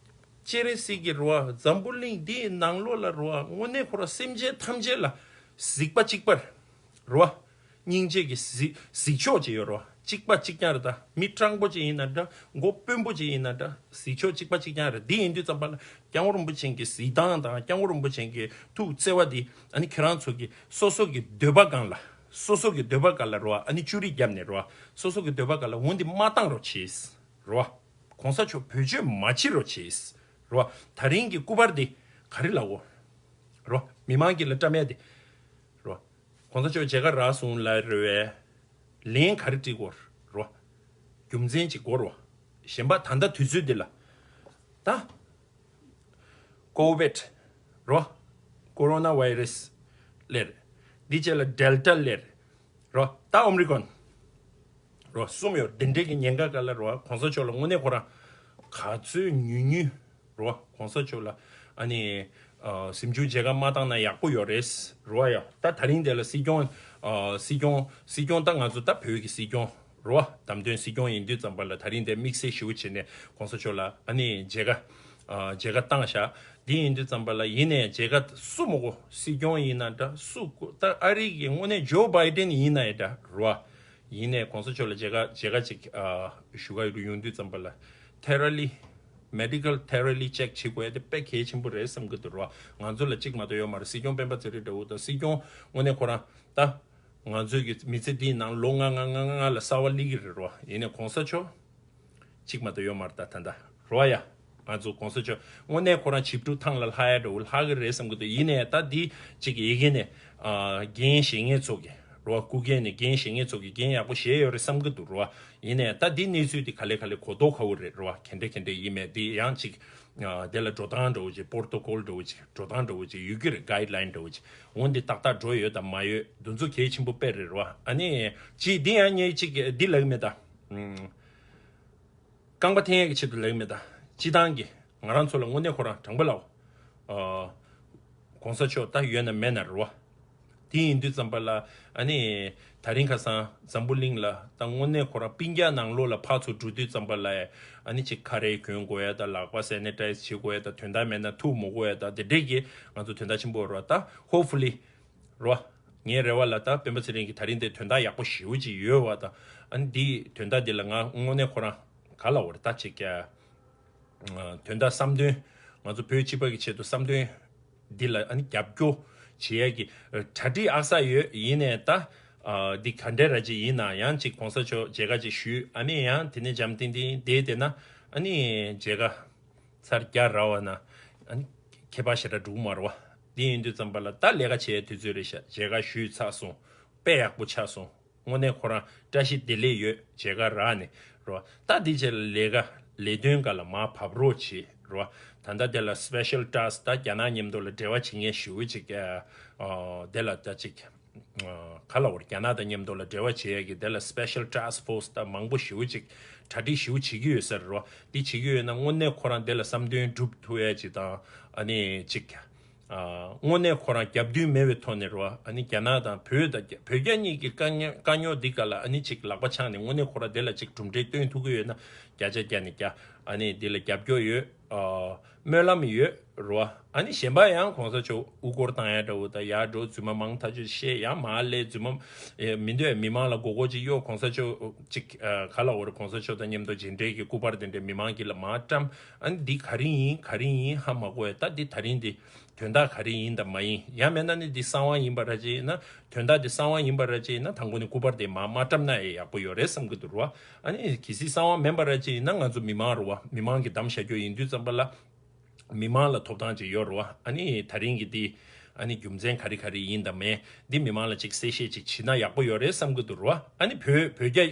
སྤྱན་རས་གཟིགས་ཀྱི་རོ། འཛམ་བུ་གླིང་འདིའི་ནང་ལོགས་ལ་རོ། དངོས་གནས་ཁོ་རང་སེམས་ཅན་ཐམས་ཅད་ལ་གཟིགས་པ་གཅིག་པར་རོ། སྙིང་རྗེ་གི་གཟིགས་གཟིགས་ཕྱོགས་ཅིག་ཡོད་རོ། གཅིག་པ་གཅིག་རྐྱང་རེད་ད། མི་སྤྲང་པོ་ཅིག་ཡིན་ན་འདྲ། མགོ་དཔོན་པོ་ཅིག་ཡིན་ན་འདྲ། གཟིགས་ཕྱོགས་གཅིག་པ་གཅིག་རྐྱང་རེད། འདི་ཡིན་དུས་ཙམ་པ་ལ་སྐྱབས་མགོན་རིན་པོ་ཆེ་གི་གཟིགས་སྟངས་དང་སྐྱབས་མགོན་རིན་པོ་ཆེ་གི་ཐུགས་བརྩེ་བ་འདི་ཨ་ནི་ཁྱེད་རང་ཚོ་གི་སོ་སོ་གི་འདོད་པ་སྒང་ལ། སོ་སོ་གི་འདོད་པ་སྒང་ལ་རོ། ཨ་ནི་ཅུ་རི་བརྒྱབ་ནས་རོ། སོ་སོ་གི་འདོད་པ་སྒང་ལ་འོ་འདི་མ་བཏང་རོགས་བྱེད་རོ། གོང་ས་མཆོག་བེད་སྤྱོད་མ་བྱེད་རོགས་བྱེད་རོ། ད་རིང་གི་སྐུ་པར་འདི་ག་རེ་ལབ་འོ་རོ། མི་མང་གི་ལ་བཀྲམ་ཡ་འདི་རོ། གོང་ས་མཆོག་མཇལ་ཁ་རག་སོང་ལབ་རེད་བས། ལན་ག་རེ་སྤྲད་དགོས་རོ། རྒྱུ་མཚན་ཅིག་དགོས་རོ། གཞན་པ་ད་ལྟ་དུས་ཚོད་འདི་ལ་ད་ཀོ་བིད་རོ། ཀོ་རོ་ན་བྷའི་རེ་སི་ལེར། འདི་རྗེས་ལ་ཌེལ་ཊ་ལེར་རོ། ད་ཨོ་མི་ཀོན་རོ། གསུམ་ཡོད། འདི་འདྲའི་གི་ཉེན་ཁ་སྒང་ལ་རོ། གོང་ས་མཆོག་ལ་དངོས་གནས་ཁོ་རང་ག་ཚོད་ཉུང་ཉུང་རོ། གོང་ས་མཆོག་ལ་ཨ་ནི་ཨ་གཟིམ་ཆུང་མཇལ་ཁ་མ་བཏང་ན་ཡག་པོ་ཡོད་རེད་རོ། ཡ་ད་ད་རིང་དེ་ལ་སྲིད་སྐྱོང་ཨ་སྲིད་སྐྱོང་སྲིད་སྐྱོང་ད་ང་ཚོ་ད་བོད་ཀྱི་སྲིད་སྐྱོང་རོ། བདམས་ཐོན་སྲིད་སྐྱོང་ཡིན་དུས་ཙམ་པ་ལ་ད་རིང་དེ་དམིགས་བསལ་ཞེ་པོ་བྱས་ནས་གོང་ས་མཆོག་ལ་ཨ་ནི་མཇལ་ཁ་ཨ་མཇལ་ཁ་བཏང་བཞག་འདི་ཡིན་དུས་ཙམ་པ་ལ་ཡིན་ནའི་མཇལ་ཁ་སུ་མོ་གོ་སྲིད་སྐྱོང་ཡིན་ན་འདྲ། སུ་གོ་ད་ཨ་རི་གི་དངོས་གནས་ཇོ་བྷའི་ཌེན་ཡིན་ནའི་འདྲ་རོ། ཡིན་ནའི་གོང་ས་མཆོག་ལ་མཇལ་ཁ་མཇལ་ཁ་ཅིག་ཨ་ཞུ་ག་ཡོང་དུས་ཙམ་པ་ལ་ཐེ་ར་ལི་མེ་ཌི་ཀལ་ཐེ་ར་ལི་ཅེག་བྱེད་དགོས་ཡ་དེ་དཔེ་གལ་ཆེན་པོ་རེད་བསམ་གི་འདུག་རོ། ང་ཚོ་ལ་གཅིག་མ་གཏོགས་ཡོད་མ་རེད། སྲིད་སྐྱོང་སྤེན་པ་ཚེ་རིང་འདྲ་བོ་དང་སྲིད་སྐྱོང་དངོས་གནས་ཁོ་རང་ད་ང་ཚོའི་གི་མི་ཚེ་འདིའི་ནང་ལོ་ལྔ་ལྔ་ལྔ་ལྔ་ལ་གསར་བ་སླེབས་ཀྱི་རེད་རོ། ཡིན་ནའི་གོང་ས་མཆོག་གཅིག་མ་གཏོགས་ཡོད་མ་རེད་ད་ད་ལྟ་རོ། ཡ་ང་ཚོ་གོང་ས་མཆོག་དངོས་གནས་ཁོ་རང་བྱིས་ཕྲུག་ཐང་ལ་ལྷག་ཡ་འདྲ་བོ་ལྷག་གི་རེད་བསམ་གི་འདུག་ཡིན་ནའི་ད་འདི་གཅིག་ཡི་གེ་ནས་ཨ་འགན་བཞེས་མཁན་ཚོ་གི་ རེད་བ། སྐུ་རྒྱན་ནས་འགན་བཞེས་མཁན་ཚོ་གིས་འགན་ཡག་པོ་བཞེས་ཡོད་རེད་བསམ་གི་འདུག་རེད་བ། ཡིན་ནའི་ད་འདི་གནས་ཚུལ་འདི་ག་ལེ་ག་ལེ་གོ་རྟོགས་ཁ་བོ་རེད་རེད་བ། ག་འདྲ་ག་འདྲ་ཡིན་མེད་འདི་ཡང་ཅིག་ཨ། དེ་ལ་འགྲོ་སྟངས་འདྲ་བོ་ཅིག་པོར་ཊོ་ཀོལ་འདྲ་བོ་ཅིག་འགྲོ་སྟངས་འདྲ་བོ་ཅིག་ཡོད་ཀྱི་རེད། གའིཌ་ལའིན་འདྲ་བོ་ཅིག་འོ་འདི་ཏག་ཏག་འགྲོ་ཡོད་དམ་མ་ཡོད་འདི་ཚོ་གལ་ཆེན་པོ་དཔེ་རེད་རེད་བ། ཨ་ནི་ཅིག་འདི་ཡང་ངས་ཅིག་འདི་ལབ་མེད་ད། ཨུམ། རྐང་པ་འཐེན་ཡས་ཀྱི་ཆེད་དུ་ལབ་མེད་ད། སྤྱི་བཏང་གི་ང་རང་ཚོ་ལ་དངོས་གནས་ཁོ་རང་དྲང་པོ་ལབ། ཨ། གོང་ས་མཆོག་ད་ཡོད་ན་མེད་ན་རེད་བ། དེ་ཡིན་དུས་ཙམ་པ་ལ་ཨ་ནི་ད་རིང་ཁ་སང་འཛམ་བུ་གླིང་ལ་ད་དངོས་གནས་ཁོ་རང་སྤུན་ཀྱག་ནང་ལོགས་ལ་ཕར་ཚུར་འགྲོ་དུས་ཙམ་པ་ལ་ཨ་ནི་ཅིག་ཁ་རས་གྱོན་དགོས་ཡ་ད། ལག་པ་སེ་ནི་ཊའི་ཛི་བྱེད་དགོས་ཡ་ད། དོན་དག་མེད་ན་ཐུག་མི་དགོས་ཡ་ད། དེ་འདྲས་ཀྱི་ང་ཚོ་དོན་དག་ཆེན་པོ་རེད་བ། ད་ཧོབ་ཕུ་ལི་རེད་བ། ངའི་རེ་བ་ལ་ད་སྤེན་པ་ཚེ་རིང་གིས་ད་རིང་དེ་དོན་དག་ཡག་པོ་ཞེ་པོ་ཅིག་ཡོད་བ་ད། ཨ་ནི་འདི་དོན་དག་འདི་ལ་ང་དངོས་གནས་ཁོ་རང་ག་ལ་འོ་རེད་ད་ཅིག་ཀྱ། དོན་དག་བསམ་དོན། ང་ཚོ་བོད་སྤྱི་པ་གི་ཆེད་དུ་བསམ་དོན་འདི་ལ་ཨ་ནི་རྒྱབ་སྐྱོར་བྱེད་ཡས་ཀྱི་གྲ་སྒྲིག་ཨ་ས་ཡོད། ཡིན་ནའི་ད་འདི་ག་འདྲས་ར་ཅིག་ཡིན་ན་ཡང་ཅིག་གོང་ས་མཆོག་མཇལ་ཁ་ཅིག་ཞུས། ཨ་ནི་ཡང་དེ་ནས་འཇམ་ཐིང་ཐིང་བསྡད་བསྡད་ན་ཨ་ནི་མཇལ་ཁ་ཚར་རྒྱག་ར་བ་ན་ཨ་ནི་ཁྱད་པར་ཞེ་དྲག་འགྲོ་གི་མ་རེད་བ། འདི་ཡིན་དུས་ཙམ་པ་ལ་ད་ལས་ཀ་བྱེད་ཡས་དུས་ཚོད་རེད་ཤག་མཇལ་ཁ་ཞུས་ཚར་སོང་། དཔེ་ཡག་པོ་ཆགས་སོང་། དངོས་གནས་ཁོ་རང་བཀྲ་ཤིས་བདེ་ལེགས་ཡོད། མཇལ་ཁ་རག་ནས་རོ། ད་འདི་བྱས་ལས་ཀ་ལས་དོན་འགའ་ལ་མར་བབས་རོགས་བྱེད་རོ། ད་ལྟ་དེ་ལ་སི་པེ་ཤལ་ཊ་སི་ཊི་ད་རྒྱ་ནག་མཉམ་དུ་ལ་འབྲེལ་བ་བྱེད་མཁན་ཞེ་པོ་ཅིག་ཨ། དེ་ལ་ད་ཅིག་ཨ། ག་ལ་བར་རྒྱ་ནག་དང་མཉམ་དུ་ལ་འབྲེལ་བ་བྱེད་ཡས་ཀྱི་དེ་ལ་སི་པེ་ཤལ་ཊ་སི་ཊི་ཕོར་སི་ད་མང་པོ་ཞེ་པོ་ཅིག་གྲ་སྒྲིག་ཞེ་པོ་བྱེད་ཀྱི་ཡོད་ས་རེད་རོ། འདི་བྱེད་ཀྱི་ཡོད་ན་དངོས་གནས་ཁོ་རང་དེ་ལ་བསམ་དོན་འགྲུབ་ཐུབ་ཡས་ཅིག་དང་ཨ་ནི་ཅིག་དངོས་གནས་ཁོ་རང་རྒྱབ་མདུན་མེད་པའི་ཐོག་ནས་རེད་བ། ཨ་ནི་རྒྱ་ནག་དང་བོད་དང་བོད་རྒྱ་གཉིས་ཀྱི་དཀའ་ངལ་དཀའ་རྙོག་འདི་ག་ལ་ཨ་ནི་ཅིག་ལག་པ་འཆང་ནས་དངོས་གནས་ཁོ་རང་དེ་ལ་ཅིག་གྲུབ་འབྲས་སྟོན་ཐུབ་ཀྱི་ཡོད་ན་བརྒྱ་ཆ་བརྒྱ་ནས་བརྒྱ་ཨ་ནི་འདི་ལ་རྒྱབ་སྐྱོར་ཡོད། ཨ། སྨོན་ལམ་ཡོད་རེད་བ། ཨ་ནི་གཞན་པ་ཡང་གོང་ས་མཆོག་དབུ་སྐོར་བཏང་ཡ་འདྲ་བོ་དང་ཡར་འགྲོ་རྫུན་མ་མང་ཐག་ཆོད་བཤད་ཡང་མར་སླེབས་རྫུན་མ་མི་འདོད་མི་མང་ལ་མགོ་སྐོར་ཅིག་གཡོག་གོང་ས་མཆོག་ཅིག་ག་ལ་འོར་གོང་ས་མཆོག་དང་མཉམ་དུ་མཇལ་འཕྲད་ཀྱི་སྐུ་པར་དེ་འདྲ་མི་མང་གི་ལ་མར་བཀྲམ། ཨ་ནི་འདི་ག་རེ་ཡིན་ག་རེ་ཡིན་ཧ་མ་གོ་ཡ། ད་འདི་ད་རིང་འདི་དོན་དག་ག་རེ་ཡིན་དང་མ་ཡིན། ཡང་མེད་ན་ནི་འདི་གསང་བ་ཡིན་པ་ར་ཅིག་ཡིན་ན་དོན་དག་འདི་གསང་བ་ཡིན་པ་ར་ཅིག་ཡིན་ན་དང་པོ་ནི་སྐུ་པར་དེ་མར་མ་བཀྲམ་ན་ཡང་ཡག་པོ་ཡོད་རེད་བསམ་གི་འདུག་ར། ཨ་ནི་གལ་སྲིད་གསང་བ་མིན་པ་ར་ཅིག་ཡིན་ན་ང་ཚོ་མི་མང་རེད་བ། མི་མང་གི་གདམ་བྱ་རྒྱུ་ཡིན་དུས་ཙམ་པ་ལ་མི་མང་ལ་ཐོབ་ཐང་ཅིག་ཡོད་རེད་བ། ཨ་ནི་ད་རིང་གི་འདི་ཨ་ནི་རྒྱུ་མཚན་ག་རེ་ག་རེ་ཡིན་དང་མེད་འདི་མི་མང་ལ་ཅིག་གསལ་བཤད་ཅིག་བྱེད་ན་ཡག་པོ་ཡོད་རེད་བསམ་གི་འདུག་རེད་བ། ཨ་ནི་བོད་བོད་རྒྱ་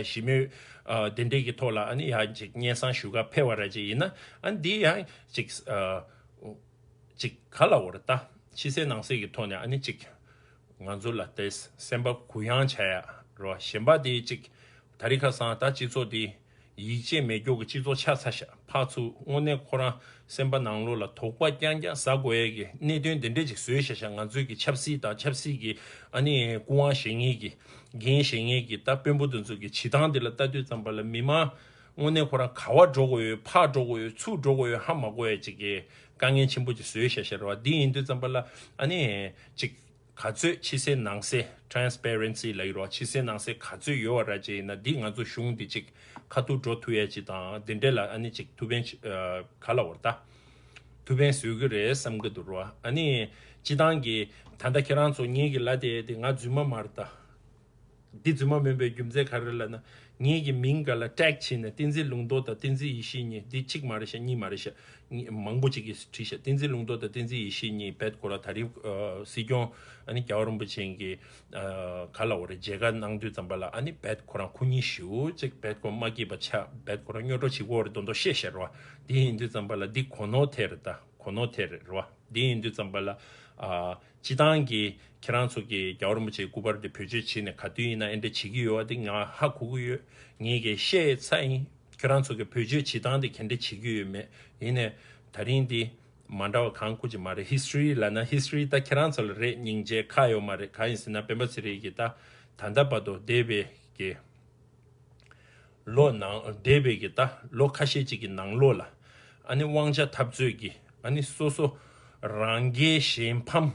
ཞི་མོལ་ཨ་དེ་འདྲས་ཀྱི་ཐོག་ལ་ཨ་ནི་ཡང་ཅིག་སྙན་སེང་ཞུ་ག་ཕེབས་པ་ར་ཅིག་ཡིན་ན་ཨ་ནི་འདི་ཡང་ཅིག་ཨ། ཅིག་ག་ལ་འོར་ད་ཕྱི་གསལ་ནང་གསལ་གྱི་ཐོག་ནས་ཨ་ནི་ཅིག་ང་ཚོ་ལ་དེ་སེམས་པ་གུ་ཡངས་བྱ་ཡ་རོ། གཞན་པ་དེ་ཅིག་ད་རིང་ཁ་སང་ད་སྤྱི་ཚོགས་དེ་ཡིད་ཆེས་མེད་མཁན་གྱི་སྤྱི་ཚོགས་ཆགས་ཚར་ཤག་ཕར་ཚུར་དངོས་གནས་ཁོ་རང་སེམས་པ་ནང་ལོགས་ལ་དོགས་པ་རྐྱང་རྐྱང་ཟ་དགོས་ཡས་ཀྱི་གནད་དོན་དེ་འདྲས་ཅིག་བཟོས་ཤག་ཤག་ང་ཚོས་ཀྱི་ཆབ་སྲིད་དང་ཆབ་སྲིད་ཀྱི་ཨ་ནི་སྐུ་དབང་བཞེས་མཁན་གྱི་འགན་བཞེས་མཁན་གྱི་ད་དཔོན་པོ་དེ་ཚོ་གི་བྱེད་སྟངས་དེ་ལ་ལྟ་དུས་ཙམ་པ་ལ་མི་མང་དངོས་གནས་ཁོ་རང་ག་བ་འགྲོ་དགོས་ཡོད་ཕར་འགྲོ་དགོས་ཡོད་ཚུར་འགྲོ་དགོས་ཡོད་ཧ་མ་གོ་ཡ་ཅིག་གི་དཀའ་ངལ་ཆེན་པོ་ཅིག་བཟོས་ཤག་ཤག་རེད་བ། འདི་ཡིན་དུས་ཙམ་པ་ལ་ཨ་ནི་ཅིག་ག་ཚོད་ཕྱི་གསལ་ནང་གསལ་transparency་ལབ་ཀྱི་རེད་བ། ཕྱི་གསལ་ནང་གསལ་ག་ཚོད་ཡོད་བ་ར་ཅིག་ཡིན་ན་འདི་ང་ཚོ་གཞུང་འདི་ཅིག་ཁ་ཐུག་འགྲོ་ཐུབ་ཡ་ཅིག་དང་དེ་འདྲས་ལ་ཨ་ནི་ཅིག་ཐུགས་ཕན་ག་ལ་འོར་ད་ཐུགས་ཕན་གསོས་ཀྱི་རེད་བསམ་གྱི་འདུག་རེད་བ། ཨ་ནི་སྤྱི་བཏང་གི་ད་ལྟ་ཁྱེད་རང་ཚོ་ངེད་ཀྱི་ལ་དེ་དེ་ང་རྫུན་མ་མ་རེད་ད། འདི་རྫུན་མ་མིན་པའི་རྒྱུ་མཚན་ག་རེ་ལབ་ན། ངེད་ཀྱི་མིང་སྒང་ལ་ཊེག་བྱས་ནས་བསྟན་འཛིན་ལུང་རྟོགས་དང་བསྟན་འཛིན་ཡེ་ཤེས་གཉིས་འདི་གཅིག་མ་རེད་ཤག་གཉིས་མ་རེད་ཤག་མང་པོ་ཅིག་གིས་བྲིས་ཤག་བསྟན་འཛིན་ལུང་རྟོགས་དང་བསྟན་འཛིན་ཡེ་ཤེས་གཉིས་རྦད་ཁོ་ར་ད་རེས་ཨ་སྲིད་སྐྱོང་ཨ་ནི་རྒྱལ་བ་རིན་པོ་ཆེ་གི་ཨ་ག་ལ་འོ་རེད་མཇལ་ཁ་གནང་དུས་ཙམ་པ་ལ་ཨ་ནི་རྦད་ཁོ་རང་ཁོ་གཉིས་ཞེ་པོ་ཅིག་རྦད་ཁོ་མ་སྐྱིད་པ་ཆགས། རྦད་ཁོ་རང་རྙོག་དྲ་བྱེད་ཀྱི་ཡོད་རེད་མདོག་མདོག་བཤད་བཤད་རེད་བ། འདི་ཡིན་དུས་ཙམ་པ་ལ་འདི་གོ་ནོར་ཐེབས་རེད་ད། གོ་ནོར་ཐེབས་རེད་རེད་བ། འདི་ཡིན་དུས་ཙམ་པ་ལ་ཨ་སྤྱི་བཏང་གི་ཁྱེད་རང་ཚོ་གི་རྒྱལ་བ་རིན་པོ་ཆེའི་སྐུ་པར་དེ་བེད་སྤྱོད་བྱས་ནས་ག་དུས་ཡིན་ན་ཨེ་འདྲ་བྱེད་ཀྱི་ཡོད་བ་དེ་ང་ཧ་གོ་གི་ཡོད། ངེད་ཀྱིས་བཤད་ཚར་ཡིན། ཁྱེད་རང་ཚོ་གི་བེད་སྤྱོད་བྱེད་སྟངས་དེ་ག་འདྲ་བྱེད་ཀྱི་ཡོད་མེད། ཡིན་ནའི་ད་རིང་འདི་མ་འདྲ་བ་གང་ཁུ་ཅིག་མ་རེད། ཧིས་ཊོ་རི་ལབ་ན་ཧིས་ཊོ་རི་ད་ཁྱེད་རང་ཚོ་ལ་རེད། སྙིང་རྗེ་ཁག་ཡོད་མ་རེད། གང་ཡིན་ཟེར་ན་སྤེན་པ་ཚེ་རིང་གིས་ད་ད་ལྟ་བར་དུ་འདས་པའི་གི་ལོ་ནང་འདས་པའི་གི་ད་ལོ་ཁ་ཤས་ཅིག་གི་ནང་ལོགས་ལ་ཨ་ནི་དབང་ཆ་འཐབ་རྩོད་ཀྱི་ཨ་ནི་སོ་སོ་རང་རྒྱལ་གཞན་ཕམ་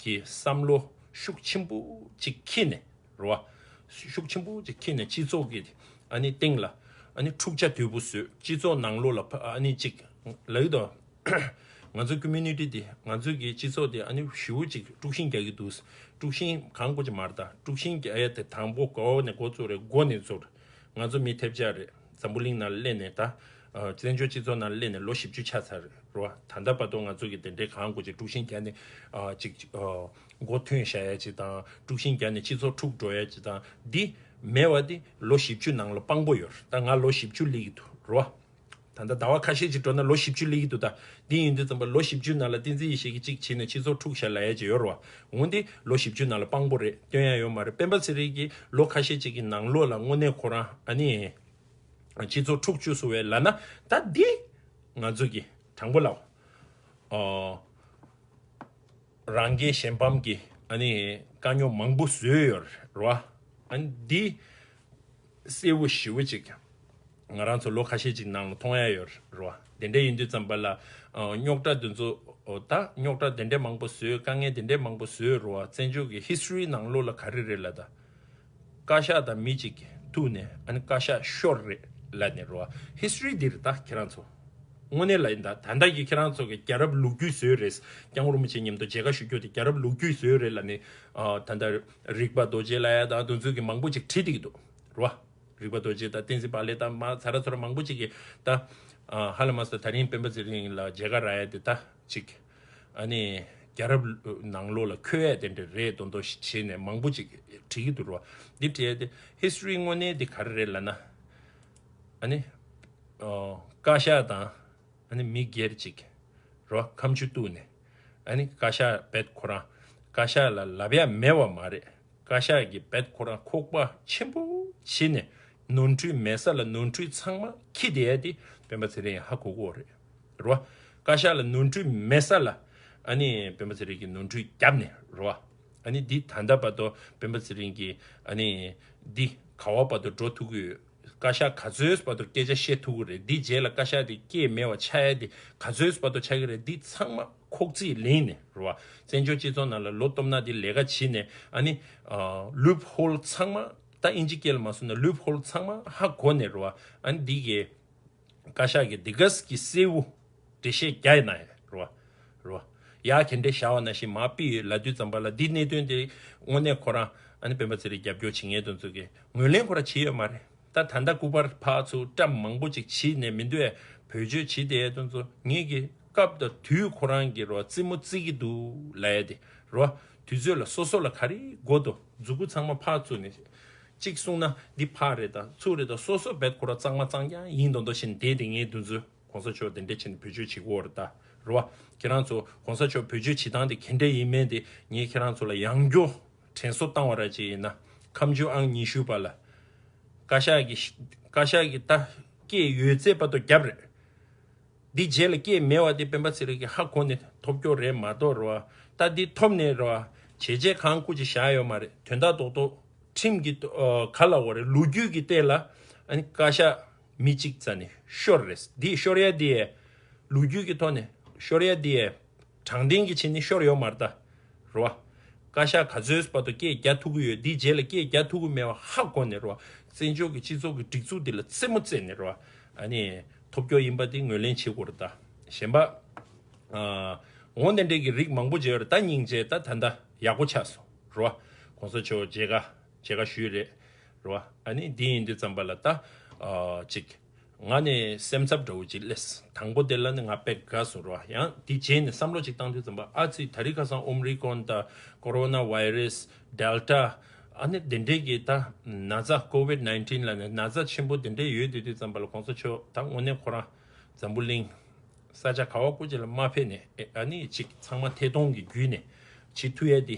གྱི་བསམ་བློ་ཤུགས་ཆེན་པོ་ཅིག་འཁྱེར་ནས་རེད་བ། ཤུགས་ཆེན་པོ་ཅིག་འཁྱེར་ནས་སྤྱི་ཚོགས་ཀྱི་ཨ་ནི་སྟེང་ལ་ཨ་ནི་འཁྲུག་ཆ་དོད་པོ་བཟོས། སྤྱི་ཚོགས་ནང་ལོགས་ལ་ཕ་ཨ་ནི་ཅིག་ལབ་ཡོད་དོ། ང་ཚོ་ཀོ་མུ་ནི་ཊི་འདི་ང་ཚོའི་གི་སྤྱི་ཚོགས་འདི་ཨ་ནི་ཞེ་པོ་ཅིག་དཀྲུག་ཤིང་རྒྱག་གི་འདུག་དཀྲུག་ཤིང་གང་དགོས་ཀྱི་མ་རེད་ད། དཀྲུག་ཤིང་རྒྱག་ཡ་དེ་དང་པོ་མགོ་ནས་འགོ་བཙུགས་རེད། མགོ་ནས་བཙུགས་རེད། ང་ཚོ་མི་ཐེབས་ཆག་རེད། འཛམ་བུ་གླིང་ནང་སླེབས་ནས་ད་ བཙན་བྱོལ་སྤྱི་ཚོགས་ནང་སླེབས་ནས་ལོ་བཞི་བཅུ་ཆགས་ཚར་རེད་བ། ད་ལྟ་བར་དུ་ང་ཚོ་གི་དེ་འདྲའི་གང་དགོས་ཅིག་དཀྲུག་ཤིང་བརྒྱབ་ནས་ཅིག་མགོ་ཐོན་བཞག་ཡ་ཅིག་དང་། དཀྲུག་ཤིང་བརྒྱབ་ནས་སྤྱི་ཚོགས་འཁྲུག་འགྲོ་ཡ་ཅིག་དང་། འདི་མེད་པ་འདི་ལོ་བཞི་བཅུ་ནང་ལ་དཔང་པོ་ཡོད་རེད། ད་ང་ལོ་བཞི་བཅུ་སླེབས་ཀྱི་འདུག་རེད་བ། ད་ལྟ་ཟླ་བ་ཁ་ཤས་ཅིག་འགྲོ་ན་ལོ་བཞི་བཅུ་སླེབས་ཀྱི་འདུག་ད་འདི་ཡིན་དུས་ཙམ་པ་ལོ་བཞི་བཅུ་ནང་ལ་བསྟན་འཛིན་ཡེ་ཤེས་ཀྱིས་གཅིག་བྱས་ནས་སྤྱི་ཚོགས་འཁྲུག་བཞག་ལབ་ཡ་ཅིག་ཡོད་རེད་བ། འོན་ཏེ་ལོ་བཞི་བཅུ་ནང་ལ་དཔང་པོ་རེད། སྟོན་ཡ་ཡོད་མ་རེད། སྤེན་པ་ཚེ་རིང་གིས་ལོ་ཁ་ཤས་ཅིག་གི་ནང་ལོགས་ལ་དངོས་གནས་ཁོ་རང་ཨ་ནི་སྤྱི་ཚོགས་འཁྲུག་བཅུག་སོང་བས་ལབ་ན། ད་འདི་ང་ཚོ་གི་དྲང་པོ་ལབ། ཨོ། རང་རྒྱལ་གཞན་ཕམ་གྱི་ཨ་ནི་དཀའ་རྙོག་མང་པོ་བཟོས་ཡོད་རེད་བ། ཨ་ནི་འདི་གསལ་བོ་ཞེ་བོ་ཅིག་ང་རང་ཚོ་ལོ་ཁ་ཤས་ཅིག་ནང་ལ་མཐོང་ཡ་ཡོད་རེད་བ། དེ་འདྲ་ཡིན་དུས་ཙམ་པ་ལ་ཨ་རྙོག་དྲ་འདི་ཚོ་ཨོ་ད་རྙོག་དྲ་དེ་འདྲ་མང་པོ་བཟོས། དཀའ་ངལ་དེ་འདྲ་མང་པོ་བཟོས་རེད་བ། བཙན་བྱོལ་གྱི་ཧི་སི་ཊོ་རི་ནང་ལོགས་ལ་ག་རེ་རེད་ལབ་ད། བཀའ་ཤག་དང་མི་གཅིག་གིས་ཐུག་ནས་ཨ་ནི་བཀའ་ཤག་ཤོར་རེད་ལབ་ནས་རེད་བ། ཧི་སི་ཊོ་རི་འདི་རེད་ད་ཁྱེད་རང་ཚོ། དངོས་གནས་ལ་ཡིན་ད། ད་ལྟ་གི་ཁྱེད་རང་ཚོ་གི་རྒྱལ་རབས་ལོ་རྒྱུས་བཟོས་རེད། སྐྱབས་མགོན་རིན་པོ་ཆེ་མཉམ་དུ་མཇལ་ཁ་ཞུ་རྒྱུ་དེ་རྒྱལ་རབས་ལོ་རྒྱུས་བཟོས་རེད་ལབ་ནས། ཨ་ད་ལྟ་རིག་པ་རྡོ་རྗེ་ལབ་ཡ་དང་དེ་ཚོ་གི་མང་པོ་ཅིག་བྲིས་བསྡད་ཀྱི་འདུག་རེད་བ། རིག་པ་རྡོ་རྗེ་དང་བསྟན་འཛིན་པ་ལེ་དང་མ་ཚ་ར་ཚོ་ར་མང་པོ་ཅིག་གིས་ད་ཨ་ཧ་ལས་མ་སོང་། ད་རིང་སྤེན་པ་ཚེ་རིང་ལ་མཇལ་ཁ་རག་ཡ་དེ་ད་ཅིག་ཨ་ནི་རྒྱལ་རབས་ནང་ལོགས་ལ་འཁོད་ཡས་དེ་འདྲ་རེད་མདོག་མདོག་ཞིག་བྱས་ནས་མང་པོ་ཅིག་བྲིས་ཀྱི་འདུག་རོ། འདི་བྲིས་ཏེ་ཧི་སི་ཊོ་རི་དངོས་གནས་འདི་ག་རེ་རེད་ལབ་ན། ཨ་ནི་ཨོ་བཀའ་ཤག་དང་ཨ་ནི་མི་སྒེར་ཅིག་རོ་ཁ་མཆུ་གཏུགས་ནས། ཨ་ནི་བཀའ་ཤག་བེད་ཁོ་རང་བཀའ་ཤག་ལ་ལབ་ཡ་མེད་པ་མ་རེད། བཀའ་ཤག་གིས་བེད་ཁོ་རང་ཁོག་པ་ཆེན་པོ་བྱས་ནས་ནོར་འཁྲུལ་མེད་ས་ལ་ནོར་འཁྲུལ་ཚང་མ་འཁྱེར་བསྡད་ཡ་དེ་སྤེན་པ་ཚེ་རིང་ཧ་གོ་གི་ཡོད་རེད། རེད་བ། བཀའ་ཤག་ལ་ནོར་འཁྲུལ་མེད་ས་ལ་ཨ་ནི་སྤེན་པ་ཚེ་རིང་གིས་ནོར་འཁྲུལ་བརྒྱབ་ནས་རེད་བ། ཨ་ནི་འདི་ད་ལྟ་བར་དུ་སྤེན་པ་ཚེ་རིང་གིས་ཨ་ནི་འདི་ག་བ་བར་དུ་འགྲོ་ཐུབ་ཀྱི་ཡོད། བཀའ་ཤག་ག་ཚོད་བར་དུ་སྐད་ཆ་བཤད་ཐུབ་ཀྱི་རེད། འདི་རྗེས་ལ་བཀའ་ཤག་དེ་སྐྱེས་མེད་པ་ཆགས་ཡ་དེ་ག་ཚོད་བར་དུ་ཆགས་ཀྱི་རེད། འདི་ཚང་མ་ཁོག་རྩིས་ལེན་ནས་རེད་བ། བཙན་བྱོལ་སྤྱི་ཚོགས་ནང་ལ་ལོ་སྟོབས་ན་འདི་ལས་ཀ་བྱས་ནས་ཨ་ནི་ལུབ་ཧོལ་ཚང་མ། ད་ཨིན་ཇི་སྐད་ལ་མ་སོང་ན་ལུབ་ཧོལ་ཚང་མ་ཧ་གོ་ནས་རེད་བ། ཨ་ནི་འདི་གི་བཀའ་ཤག་གི་འདི་ག་གི་གསལ་བོ་འགྲེལ་བཤད་རྒྱག་ཡིན་ན་ཡང་རེད་བ། རེད་བ། ཡ་ག་འདྲ་བཞག་པ་ནང་བཞིན་མར་ཕུད་ཡོད་ལབ་དུས་ཙམ་པ་ལ་འདི་གནད་དོན་དེ་དངོས་གནས་ཁོ་རང་ཨ་ནི་སྤེན་པ་ཚེ་རིང་རྒྱབ་སྐྱོར་བྱེད་མཁན་དེ་ཚོ་གིས་ངོས་ལེན་ཁོ་རང་བྱེད་ཡོད་མ་རེད། ད་ད་ལྟ་སྐུ་པར་ཕར་ཚུར་བཀྲམ་མང་པོ་ཅིག་བྱས་ནས་མི་འདུག་ཨེ། བེད་སྤྱོད་བྱེད་བསྡད་ཡ་དེ་ཚོ་ངེད་ཀྱི་སྐབས་དང་དུས་ཁོ་རང་གི་རེད་བ་རྩེད་མོ་རྩེ་གི་འདུག་ལབ་ཡ་དེ་རེད་བ། དུས་ཚོད་ལ་སོ་སོ་ལ་ག་རེ་དགོས་འདུག་མཛུ་གུ་ཚང་མ་ཕར་བཙུགས་ནས། གཅིག་གསུངས་ན་འདི་ཕར་རེད་ད་ཚུར་རེད་ད་སོ་སོ་བེད་ཁོ་རང་གཙང་མ་གཙང་རྐྱང་ཡིན་མདོག་མདོག་བྱས་ནས་བསྡད་དེ་ངས་འདི་ཚོ་གོང་ས་མཆོག་དེ་འདྲས་བྱས་ནས་བེད་སྤྱོད་བྱེད་ཀྱི་ཡོད་རེད་ད། རེད་བ། ཁྱེད་རང་ཚོ་གོང་ས་མཆོག་བེད་སྤྱོད་བྱེད་སྟངས་དེ་ག་འདྲས་ཡིན་མིན་དེ་ངས་ཁྱེད་རང་ཚོ་ལ་ཡང་བསྐྱར་དྲན་གསོ་བཏང་བ་ར་ཅིག་ཡིན་ན། ཁ་མཆུ་ཨང་ཉི་ཤུ་པ་ལ། བཀའ་ཤག་གི་བཀའ་ཤག་གི་ད་སྐད་ཡོད་ཚད་བར་དུ་བརྒྱབ་རེད། འདི་རྗེས་ལ་སྐད་མེད་པ་དེ་སྤེན་པ་ཚེ་རིང་གིས་ཧ་གོ་ནས་ཐོབ་སྐྱོར་རེད་མ་གཏོགས་རེད་བ། ད་འདི་ཐོབ་ནས་རེད་བ། བྱས་རྗེས་གང་སྐུ་ཅིག་བཞག་ཡོད་མ་རེད། དོན་དག་རྡོག་རྡོག་ཁྲིམས་ཀྱི་ཨ་ག་ལབ་དགོས་རེད། ལོ་རྒྱུས་ཀྱི་སྟེང་ལ་ཨ་ནི་བཀའ་ཤག་མི་གཅིག་རྩ་ནས་ཤོར་རེད། འདི་ཤོར་ཡ་འདི་ཡས་ལོ་རྒྱུས་ཀྱི་ཐོག་ནས་ཤོར་ཡ་འདི་ཡས་དྲང་བདེན་གྱི་ཆ་ནས་ཤོར་ཡོད་མ་རེད་ད། རེད་བ། བཀའ་ཤག་ག་ཚོད་བར་དུ་སྐད་རྒྱག་ཐུབ་ཀྱི་ཡོད། འདིའི་རྗེས་ལ་སྐད་རྒྱག་ཐུབ་ཀྱི་མེད་པ་ཧ་གོ་ནས་རེད་བ། བཙན་བྱོལ་གྱི་སྤྱི་ཚོགས་ཀྱི་སྒྲིག་འཛུགས་འདི་ལ་རྩེད་མོ་རྩེས་ནས་རེད་བ། ཨ་ནི་ཐོབ་སྐྱོ་ཡིན་པ་འདི་ངོས་ལེན་བྱེད་དགོས་རེད་ད། གཞན་པ། ཨ། འོ་འདི་འདྲའི་གི་རིགས་མང་པོ་བརྗོད་རེད་ད། སྙིང་རྗེ་ད་ད་ད་ཡག་པོ་ཆགས་སོང་རེད་བ། གོང་ས་མཆོག་མཇལ་ཁ་མཇལ་ཁ་ཞུས་རེད། རེད་བ། ཨ་ནི་འདི་ཡིན་དུས་ཙམ་པ་ལ་ད། ཨ། ཅིག་ང་ནི་སེམས་འཚབ་འདྲ་བོ་ཅིག་སླེབས། དང་པོ་དེ་ལ་ནི་ང་དཔེ་དགའ་སོང་རོ། ཡང་དེ་རྗེས་ནས་བསམ་བློ་ཅིག་བཏང་དུས་ཙམ་པ་ཨ་ཙི་ད་རིང་ཁ་སང་ཨོམ་རི་ཀོན་དང་ཀོ་རོ་ན་ཝའི་རེས་ཌེལ་ཊ་ཨ་ནི་དེ་འདྲའི་གི་ད་ན་ཚ་ཀོ་ཝིཌ་ནའིན་ཊིན་ལ་ནི་ན་ཚ་ཆེན་པོ་དེ་འདྲའི་ཡོད་དུས་དུས་ཙམ་པ་ལ་གོང་ས་མཆོག་ད་དངོས་གནས་ཁོ་རང་འཛམ་བུ་གླིང་ས་ཆ་ག་བ་ཀུ་ཅི་ལ་མ་ཕེབས་ནས་ཨ་ནི་ཅིག་ཚང་མ་ཐད་གཏོང་གི་བརྒྱུད་ནས་བྱེད་ཐུབ་ཡ་དེ་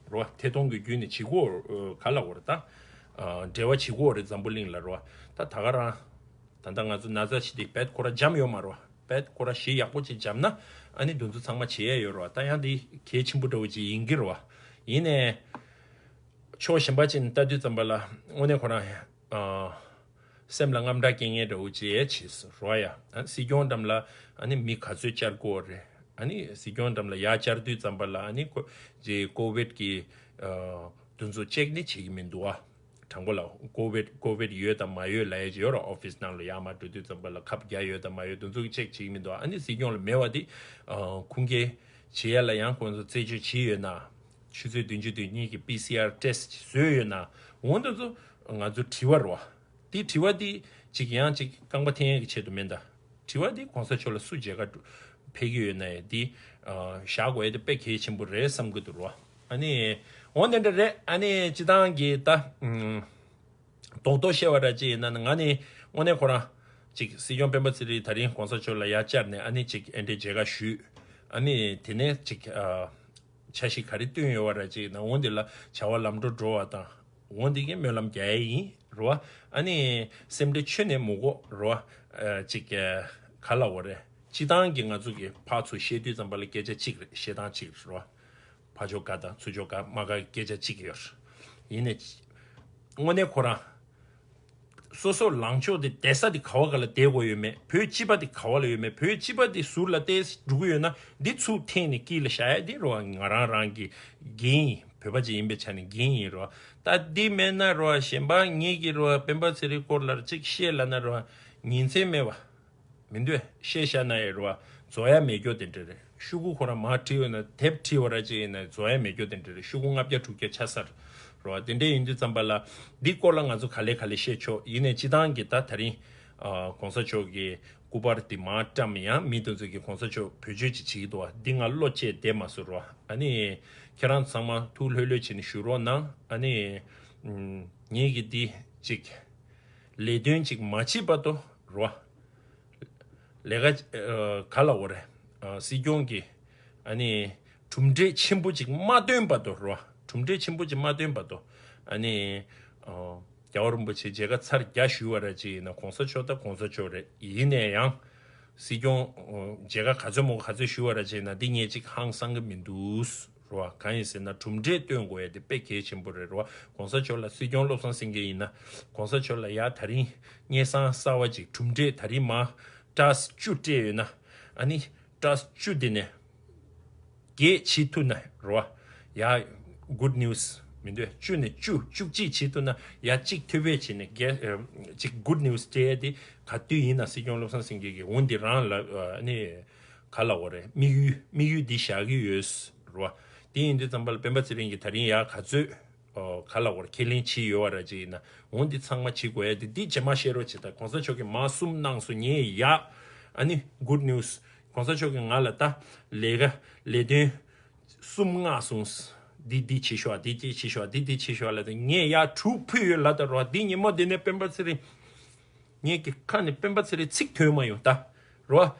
རོ། ཐད་གཏོང་གི་བརྒྱུད་ནས་བྱེད་དགོས་ག་ལ་བོར་ད་འབྲེལ་བ་བྱེད་དགོས་རེད་འཛམ་བུ་གླིང་ལ་རོ། ད་ད་ག་རང་། ད་ལྟ་ང་ཚོ་ན་ཚ་ཞིག་དེ་བེད་ཁོ་ར་འཇམ་ཡོད་མ་རེད་བ། བེད་ཁོ་ར་ཞི་ཡག་པོ་ཅིག་འཇམ་ན་ཨ་ནི་འདི་ཚོ་ཚང་མ་བྱེད་ཡས་ཡོད་རེད་བ། ད་ཡང་འདི་གལ་ཆེན་པོ་འདྲ་བོ་ཅིག་ཡིན་གྱི་རེད་བ། ཡིན་ནའི་ཕྱོགས་གཞན་པ་ཅིག་ནས་ལྟ་དུས་ཙམ་པ་ལ་དངོས་གནས་ཁོ་རང་ཨ། སེམས་ལ་དངངས་སྐྲག་སྐྱེ་མཁན་འདྲ་བོ་ཅིག་ཡས་བྱས་སོང་རེད་བ། ཡ་ཨ་སྲིད་སྐྱོང་འགྲམ་ལ་ཨ་ནི་མི་ག་ཚོད་བཅར་དགོས་རེད། ཨ་ནི་སྲིད་སྐྱོང་འགྲམ་ལ་ཡར་བཅར་དུས་ཙམ་པ་ལ་ཨ་ནི་ཁོ་ཅིག་ཀོ་ཝིཌ་ཀྱི་ཨ། འདི་ཚོ་ཅེག་ནི་བྱེད་ཀྱི་མི་འདུག་བ། དྲང་པོ་ལ་ཀོ་ཝིཌ་ཀོ་ཝིཌ་ཡོད་དང་མ་ཡོད་ལབ་ཡས་ཅིག་ཡོད་རེད། ཨོ་ཕིས་ནང་ལ་ཡར་མར་འགྲོ་དུས་ཙམ་པ་ལ་ཁབ་བརྒྱབ་ཡོད་དང་མ་ཡོད་འདི་ཚོ་གི་ཅེག་བྱེད་ཀྱི་མི་འདུག་ཨ་ནི་སྲིད་སྐྱོང་ལ་མེད་པ་འདི་ཨ། ཁུངས་སྐྱེལ་བྱེད་ཡ་ལ་ཡང་ཁོང་ཚོ་རྩད་གཅོད་བྱས་ཡོད་ན། ཆུ་ཚོད་བདུན་ཅུ་དོན་གཉིས་ཀྱི་པི་སི་ཨར་ཊེ་སི་ཊི་བཟོས་ཡོད་ན། འོ་འདི་ཚོ་ང་ཚོ་དྲི་བ་རེད་བ། འདི་དྲི་བ་འདི་ ཅིག་ཡང་ཅིག་རྐང་པ་འཐེན་ཡས་ཀྱི་ཆེད་དུ་མིན་ད། དྲི་བ་འདི་གོང་ས་མཆོག་ལ་སུ་མཇལ་ཁ་ཕེབས་ཀྱི་ཡོད་ན་ཡང་འདི་བཞག་དགོས་ཡས་དེ་དཔེ་གལ་ཆེན་པོ་རེད་བསམ་གྱི་འདུག་རོ། ཨ་ནི་འོ་འདི་འདྲ་རེད། ཨ་ནི་སྤྱི་བཏང་གི་ད་རྡོག་རྡོག་བཤད་པ་ར་ཅིག་ཡིན་ན་ང་ནི་དངོས་གནས་ཁོ་རང་ཅིག་སྲིད་སྐྱོང་སྤེན་པ་ཚེ་རིང་ད་རིང་གོང་ས་མཆོག་ལ་ཡར་བཅར་ནས་ཨ་ནི་ཅིག་ཨེ་འདྲའི་མཇལ་ཁ་ཞུས། ཨ་ནི་དེ་ནས་ཅིག་ཨ། འཆར་གཞི་ག་རེ་བཏོན་ཡོད་པ་ར་ཅིག་ཡིན་ན་འོ་འདི་ལ་བྱ་བ་ལམ་འགྲོ་འགྲོ་བ་དང་འོ་འདི་གི་སྨོན་ལམ་རྒྱག་ཡས་ཡིན་རོ། ཨ་ནི་སེམས་ཁྲལ་ཁྱོན་ནས་མི་དགོས་རོ། ཨ་ཅིག་ག་ལ་འོ་རེད། སྤྱི་བཏང་གི་ང་ཚོ་གི་ཕར་ཚུར་བཤད་དུས་ཙམ་པ་ལ་སྐད་ཆ་གཅིག་རེད། བཤད་སྟངས་གཅིག་རེད་རོ། ཕར་ཕྱོགས་ག་དང་ཚུར་ཕྱོགས་ག་མ་ག་སྐད་ཆ་གཅིག་ཡོད་རེད། ཡིན་ནའི་དངོས་གནས་ཁོ་རང་སོ་སོ་ལངས་ཕྱོགས་དེ་བསྡད་ས་དེ་ག་བ་ག་ལ་བསྡད་དགོས་ཡོད་མེད། བོད་སྤྱི་པ་དེ་ག་བ་ལ་ཡོད་མེད། བོད་སྤྱི་པ་དེ་ཟུར་ལ་བལྟས་འགྲོ་གི་ཡོད་ན་འདི་ཚུར་འཐེན་ནས་དཀྱིལ་ལ་བཞག་ཡ་དེ་རོ། ང་རང་རང་གི་འགན་ཡིན། བོད་པ་ཅིག་ཡིན་པའི་ཆ་ནས་འགན་ཡིན་རོ། ད་འདི་མེད་ན་རོ་གཞན་པ་ངེད་ཀྱི་རོ་སྤེན་པ་ཚེ་རིང་སྐོར་ལ་ཅིག་བཤད་ལབ་ན་རོ་ཉིན་མཚན་མེད་པ། མི་འདོད་བཤད་བཤད་ན་ཡི་རོ། རྫོགས་ཡ་མེད་རྒྱུ་དེ་འདྲ་རེད། ཤོག་གུ་ཁོ་རང་མར་བྲིས་ཡོད་ན་དེབ་བྲིས་པ་ར་ཅིག་ཡིན་ན་རྫོགས་ཡ་མེད་རྒྱུ་དེ་འདྲ་རེད། ཤོག་གུ་ལྔ་བརྒྱ་དྲུག་བརྒྱ་ཆགས་ས་རོ། དེ་འདྲ་ཡིན་དུས་ཙམ་པ་ལ་འདི་སྐོར་ལ་ང་ཚོ་ག་ལེ་ག་ལེ་བཤད་ཆོག་ཡིན་ནའི་སྤྱི་བཏང་གི་ད་ད་རིང་ཨ་གོང་ས་མཆོག་གི་སྐུ་པར་དེ་མར་བཀྲམ་ཡང་མི་དེ་ཚོ་གི་གོང་ས་མཆོག་བེད་སྤྱོད་ཅིག་བྱེད་ཀྱི་འདུག་བ། འདི་ང་བློ་བཅད་བསྡད་མ་སོང་རོ། ཨ་ནི་ཁྱེད་རང་ཚང་མ་ཐུགས་ལྷོད་ལྷོད་བྱས་ནས་བཞུགས་རོགས་གནང་། ཨ་ནི་ངེད་ཀྱི་འདི་ཅིག་ལས་དོན་ཅིག་མ་བྱེད་བར་དུ་རོ། ལས་ཀ་ཨ་ག་ལ་འོ་རེད། ཨ་སྲིད་སྐྱོང་གིས་ཨ་ནི་གྲུབ་འབྲས་ཆེན་པོ་ཅིག་མ་བཏོན་བར་དུ་རོ། གྲུབ་འབྲས་ཆེན་པོ་ཅིག་མ་བཏོན་བར་དུ་ཨ་ནི་ཨ་རྒྱལ་བ་རིན་པོ་ཆེ་མཇལ་ཁ་ཚར་བརྒྱ་ཞུས་པ་ར་ཅིག་ཡིན་ན་གོང་ས་མཆོག་ད་གོང་ས་མཆོག་རེད། ཡིན་ནའི་ཡང་སྲིད་སྐྱོང་ཨ་མཇལ་ཁ་ག་ཚོད་མོ་ག་ཚོད་ཞུས་པ་ར་ཅིག་ཡིན་ན་འདི་ངས་ཅིག་ཧང་སང་གི་མི་འདུག་རོ། གང་ཡིན་ཟེར་ན་གྲུབ་འབྲས་སྟོན་དགོས་ཡ་དེ་དཔེ་གལ་ཆེན་པོ་རེད་རོ། གོང་ས་མཆོག་ལ་སྲིད་སྐྱོང་བློ་བཟང་སེང་གེ་ཡིན་ན་གོང་ས་མཆོག་ལ་ཡ་ད་རིང་སྙན་སེང་གསར་བ་ཅིག་གྲུབ་འབྲས་ད་རིང་མ་བཀྲ་བཅུ་སྤྲད་ཡོད་ན་ཨ་ནི་བཀྲ་བཅུ་དེ་ནས་བརྒྱད་བྱེད་ཐུབ་ན་རོ། ཡ་good news མི་འདོད་བཅུ་ནས་བཅུ་བཅུ་གཅིག་བྱེད་ཐུབ་ན་ཡ་གཅིག་ཐོལ་པ་བྱས་ནས་བརྒྱད་ཅིག་good news་སྤྲད་ཡ་དེ་ག་དུས་ཡིན་ན་སྲིད་སྐྱོང་བློ་བཟང་སེང་གེ་གི་འོ་འདི་རང་ལ་ཨ་ནི་ག་ལ་འོ་རེད། དམིགས་ཡུལ་དམིགས་ཡུལ་འདི་བཞག་གི་ཡོད་རོ། དེ་ཡིན་དུས་ཙམ་པ་ལ་སྤེན་པ་ཚེ་རིང་གིས་ད་རིང་ཡ་ག་ཚོད་ཨོ་ག་ལ་འོ་རེད་ཁས་ལེན་བྱས་ཡོད་པ་ར་ཅིག་ཡིན་ན་འོ་འདི་ཚང་མ་བྱེད་དགོས་ཡ་དེ་འདི་རྗེས་མ་བཤད་རོགས་བྱེད། ད་གོང་ས་མཆོག་གིས་མ་གསུམ་གནང་སོང་ངས་ཡ་ཨ་ནི་good news། གོང་ས་མཆོག་གིས་ང་ལ་ད་ལས་ཀ་ལས་དོན་གསུམ་མངགས་སོང་། འདི་འདི་བྱེད་ཤོག་འདི་འདི་བྱེད་ཤོག་འདི་འདི་བྱེད་ཤོག་ལབ་དུས་ངས་ཡ་དྲུག་ཕུལ་ཡོད་ལབ་ད་རོ། འདི་ཉིན་མོ་འདི་ནས་སྤེན་པ་ཚེ་རིང་ངས་ཀྱི་ཁ་ནས་སྤེན་པ་ཚེ་རིང་ཚིག་ཐོན་མ་ཡོང་ད་རོ།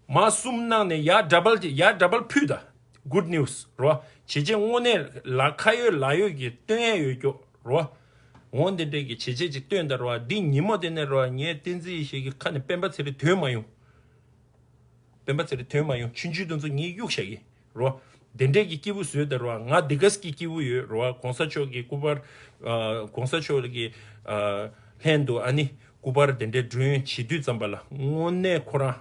མ་གསུམ་གནང་ནས་ཡ་double་ཡ་double་ཕུལ་ད། good news་རོ། བྱས་རྗེས་དངོས་གནས་ལ་ཁ་ཡོད་ལག་ཡོད་ཀྱི་སྟོན་ཡ་ཡོད་ཀྱོ་རོ། འོ་འདི་འདྲས་ཀྱི་བྱས་རྗེས་ཅིག་སྟོན་ད་རོ། འདི་ཉིན་མོ་འདི་ནས་རོ་ངས་བསྟན་འཛིན་ཡེ་ཤེས་ཀྱི་ཁ་ནས་སྤེན་པ་ཚེ་རིང་ཐོན་མ་ཡོང་། སྤེན་པ་ཚེ་རིང་ཐོན་མ་ཡོང་། ཆུང་ཆུང་དེ་ཚོ་ངས་གཡུག་བཞག་གི་རོ། དེ་འདྲས་ཀྱི་སྐྱིད་པོ་བཟོས་ད་རོ། ང་འདི་ག་སྐྱིད་སྐྱིད་པོ་ཡོད་རོ། གོང་ས་མཆོག་གི་སྐུ་པར་ཨ་གོང་ས་མཆོག་གི་ཨ་ལྷན་དུ་ཨ་ནི་སྐུ་པར་དེ་འདྲས་སྒྲོན་བྱེད་དུས་ཙམ་པ་ལ་དངོས་གནས་ཁོ་རང་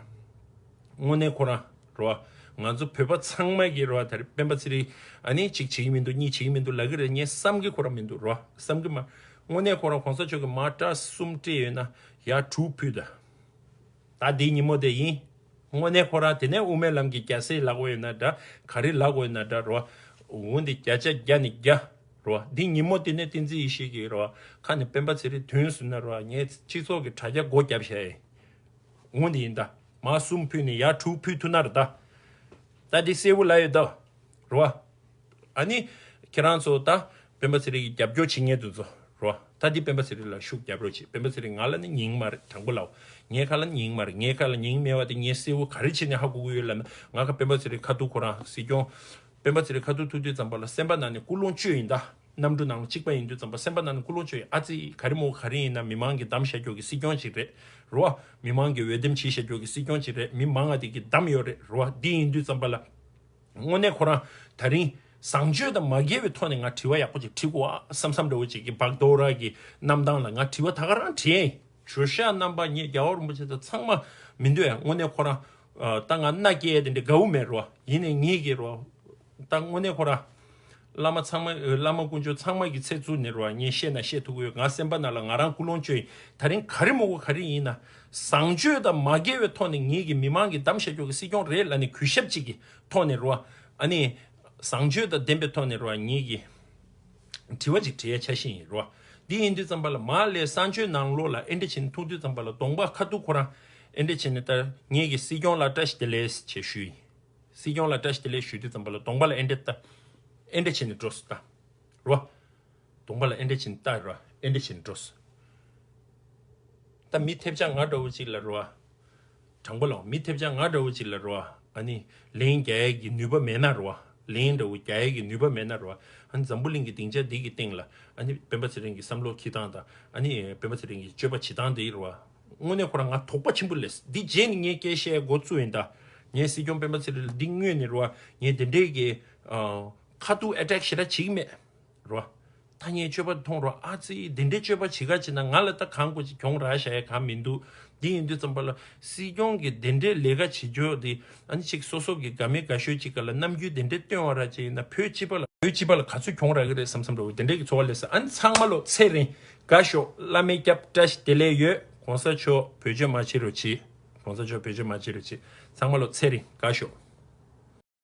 དངོས་གནས་ཁོ་རང་རོ། ང་ཚོ་བོད་པ་ཚང་མ་གི་རོ། ད་རེས་སྤེན་པ་ཚེ་རིང་ཨ་ནི་གཅིག་བྱེད་ཀྱི་མི་འདུག་གཉིས་བྱེད་ཀྱི་མི་འདུག་ལབ་ཀྱི་རེད། ངས་བསམ་གྱི་ཁོ་རང་མི་འདུག་རོ། བསམ་གྱི་མ། དངོས་གནས་ཁོ་རང་གོང་ས་མཆོག་གི་མ་བཀྲ་གསུམ་སྤྲད་ཡོད་ན་ཡ་དྲུག་ཕུལ་ད། ད་འདི་ཉིན་མོ་དེ་ཡིན། དངོས་གནས་ཁོ་རང་དེ་ནས་དབུ་མའི་ལམ་གྱི་རྒྱལ་སྲས་ལབ་དགོས་ཡོད་ན་འདྲ། ག་རེ་ལབ་དགོས་ཡོད་ན་འདྲ་རོ། འོ་འདི་བརྒྱ་ཆ་བརྒྱ་ནས་བརྒྱ་རོ། འདི་ཉིན་མོ་དེ་ནས་བསྟན་འཛིན་ཡེ་ཤེས་ཀྱི་རོ་ཁ་ནས་སྤེན་པ་ཚེ་རིང་ཐོན་སོང་ན་རོ། ངས་སྤྱི་ཚོགས་ཀྱི་དྲ་རྒྱ་སྒོ་བརྒྱབ་བཞག་ཡིན། འོ་འདི་ཡིན་ད། མ་གསུམ་ཕུལ་ནས་ཡ་དྲུག་ཕུལ་ཐུབ་ན་རེད་ད། ད་འདི་གསལ་པོ་ལབ་ཡོད་ད། རོ། ཨ་ནི། ཁྱེད་རང་ཚོ་ད་སྤེན་པ་ཚེ་རིང་གི་རྒྱབ་སྐྱོར་བྱེད་མཁན་དེ་ཚོ་རོ། ད་འདི་སྤེན་པ་ཚེ་རིང་ལ་ཤུགས་རྒྱབ་རོགས་བྱེད། སྤེན་པ་ཚེ་རིང་ང་ལ་ནི་ཉན་གྱི་མ་རེད། དྲང་པོ་ལབ། ངའི་ཁ་ལ་ཉན་གྱི་མ་རེད། ངའི་ཁ་ལ་ཉན་གྱི་མེད་པ་དེ་ངས་གསལ་པོ་ག་རེ་བྱས་ནས་ཧ་གོ་གི་ཡོད་ལབ་ན། ང་ཁ་སྤེན་པ་ཚེ་རིང་ཁ་ཐུག་ཁོ་རང་སྲིད་སྐྱོང་། སྤེན་པ་ཚེ་རིང་ཁ་ཐུག་ཐུག་དུས་ཙམ་པ་ལ་སེམས་པ་ནང་ནས་ཀུན་སློང་བཅོས་ཡིན་ད། གནམ་གྲུ་ནང་ལ་གཅིག་པ་ཡིན་དུས་ཙམ་པ་སེམས་པ་ནང་ནས་ཀུན་སློང་བཅོས་ཡིན། ཨ་ཙི་ག་རེ་མོ་ག་རེ་ཡིན་ན་མི་མང་གིས་བདམས་བཞག་རྒྱུ་གི་སྲིད་སྐྱོང་ཅིག་རེད། རོ། མི་མང་གིས་འོས་འདེམས་བྱས་བཞག་རྒྱུ་གི་སྲིད་སྐྱོང་ཅིག་རེད། མི་མང་ང་དེ་གིས་བདམས་ཡོད་རེད། རོ། འདི་ཡིན་དུས་ཙམ་པ་ལ། དངོས་གནས་ཁོ་རང་ད་རིང་བཟང་སྤྱོད་དང་མ་འགལ་བའི་ཐོག་ནས་ང་དྲི་བ་ཡག་པོ་ཅིག་དྲི་དགོས་ཨ་བསམ་བསམ་འདྲ་བོ་ཅིག་གི་བག་དོ་ར་གི་རྣམ་ཐང་ལ་ང་དྲི་བ་ད་ག་རང་དྲིས་ཡིན། ཇོ་ཤཱཀ་རྣམ་པ་ངས་རྒྱལ་བ་རིན་པོ་ཆེ་དང་ཚང་མ་མི་འདོད་ཡ། དངོས་གནས་ཁོ་རང་ད་ང་མནའ་སྐྱེལ་ཡ་དེ་འདྲ་དགའ་བོ་མེད་རོ། ཡིན་ནའི་ངེད་ཀྱི་རོ། ད་དངོས་གནས་ཁོ་རང་བླ་མ་ཚང་མ་བླ་མ་དཀོན་མཆོག་ཚང་མ་གི་ཚེ་བཙུགས་ནས་རོ། ངས་བཤད་ན་བཤད་ཐུབ་ཀྱི་ཡོད། ང་སེམས་པ་ནང་ལ་ང་རང་ཀུན་སློང་བཅོས་ཡིན། ད་རིང་ག་རེ་མོ་གོ་ག་རེ་ཡིན་ན་བཟང་སྤྱོད་དང་མ་འགལ་བའི་ཐོག་ནས་ངེད་ཀྱི་མི་མང་གིས་བདམས་བཞག་རྒྱུ་གི་སྲིད་སྐྱོང་རེད་ལབ་ནས་གུས་ཞབས་ཅིག་གི་ཐོག་ནས་རོ། ཨ་ནི་བཟང་སྤྱོད་དང་ལྡན་པའི་ཐོག་ནས་རོ། ངེད་ཀྱི་དྲི་བ་ཅིག་དྲི་ཡ་འཆར་གཞི་ཡིན་རོ། འདི་ཡིན་དུས་ཙམ་པ་ལ་མར་ལས་གསང་སྤྱོད་ནང་ལོགས་ལ་ཨེ་འདྲ་བྱས་ནས་ཐུག་དུས་ཙམ་པ་ལ་གདོང་པ་ཁ་ཐུག་ཁོ་རང་ཨེ་འདྲ་བྱས་ནས་ད་ངེད་ཀྱི་སྲིད་སྐྱོང་ལ་བཀྲ་ཤིས་བདེ་ལེགས་ཞེས་ཞུས་ཡིན། སྲིད་སྐྱོང་ལ་བཀྲ་ཤིས་བདེ་ལེགས་ཞུ་དུས་ཙམ་པ་ལ་གདོང་པ་ལ་ཨེ་འདྲ་ལྟ། ཨེ་འདྲ་བྱས་ནས་འགྲོ་སོང་ད། རོ། གདོང་པ་ལ་ཨེ་འདྲ་བྱས་ནས་ལྟ་རོ། ཨེ་འདྲ་བྱས་ནས་འགྲོ་སོང་། ད་མི་ཐེབས་ཆག་ང་འདྲ་བོ་ཅིག་ལ་རོ། དྲང་པོ་ལ་མི་ཐེབས་ཆག་ང་འདྲ་བོ་ཅིག་ལ་རོ། ཨ་ནི་ལན་རྒྱག་ཡས་ཀྱི་ནུས་པ་མེད་ན་རོ། ལན་འདྲ་བོ་རྒྱག་ཡས་ཀྱི་ནུས་པ་མེད་ན་རོ། ཨ་ནི་འཛམ་བུ་གླིང་གི་སྡིངས་ཆ་འདི་གི་སྟེང་ལ་ཨ་ནི་སྤེན་པ་ཚེ་རིང་གི་བསམ་བློ་འཁྱེར་སྟངས་དང་ཨ་ནི་སྤེན་པ་ཚེ་རིང་གི་སྤྱོད་པ་བྱེད་སྟངས་འདི་རོ། དངོས་གནས་ཁོ་རང་ང་དོགས་པ་ཆེན་པོ་སླེབས། འདི་རྗེས་ནས་ངས་སྐད་བཤད་འགོ་བཙུགས་ཡིན་ད། ངས་སྲིད་སྐྱོང་སྤེན་པ་ཚེ་རིང་ལ་འདི་དངོས་ནས་རོ། ངས་དེ་འདྲས་ཀྱི་ཨ་ཁ་ཐུག་ཨེ་ཊེག་ཞེ་དྲག་བྱེད་ཀྱི་མེད། རོ། ད་ངས་སྤྱོད་པ་མཐོང་རོ། ཨ་ཙི་དེ་འདྲའི་སྤྱོད་པ་བྱེད་ག་བྱེད་ན་ང་ལ་ད་གང་དགོས་ཅིག་གྱོང་རག་བཞག་ཡ་གང་མི་འདུག་འདི་ཡིན་དུས་ཙམ་པ་ལ་སྲིད་སྐྱོང་གི་དེ་འདྲའི་ལས་ཀ་བྱེད་རྒྱུ་དེ་ཨ་ནི་ཅིག་སོ་སོ་གི་དགའ་མི་དགའ་ཤོས་ཅིག་ག་ལ་རྣམ་འགྱུར་དེ་འདྲའི་སྟོན་བ་ར་ཅིག་ཡིན་ན་བོད་སྤྱི་པ་ལ་བོད་སྤྱི་པ་ལ་ག་ཚོད་གྱོང་རག་གི་རེད་བསམ་བསམ་འདྲ་བོ་དེ་འདྲའི་གི་ཚོར་བ་སླེབས་སོང་། ཨ་ནི་ཚང་མ་ལོ་ཚེ་རིང་དགའ་ཤོག་བླ་མའི་སྐྱབས་བཀྲ་ཤིས་བདེ་ལེགས་ཡོད། གོང་ས་མཆོག་བེད་སྤྱོད་མ་བྱེད་རོགས་གྱིས། གོང་ས་མཆོག་བེད་སྤྱོད་མ་བྱེད་རོགས་གྱིས། ཚང་མ་ལོ་ཚེ་རིང་དགའ་ཤོག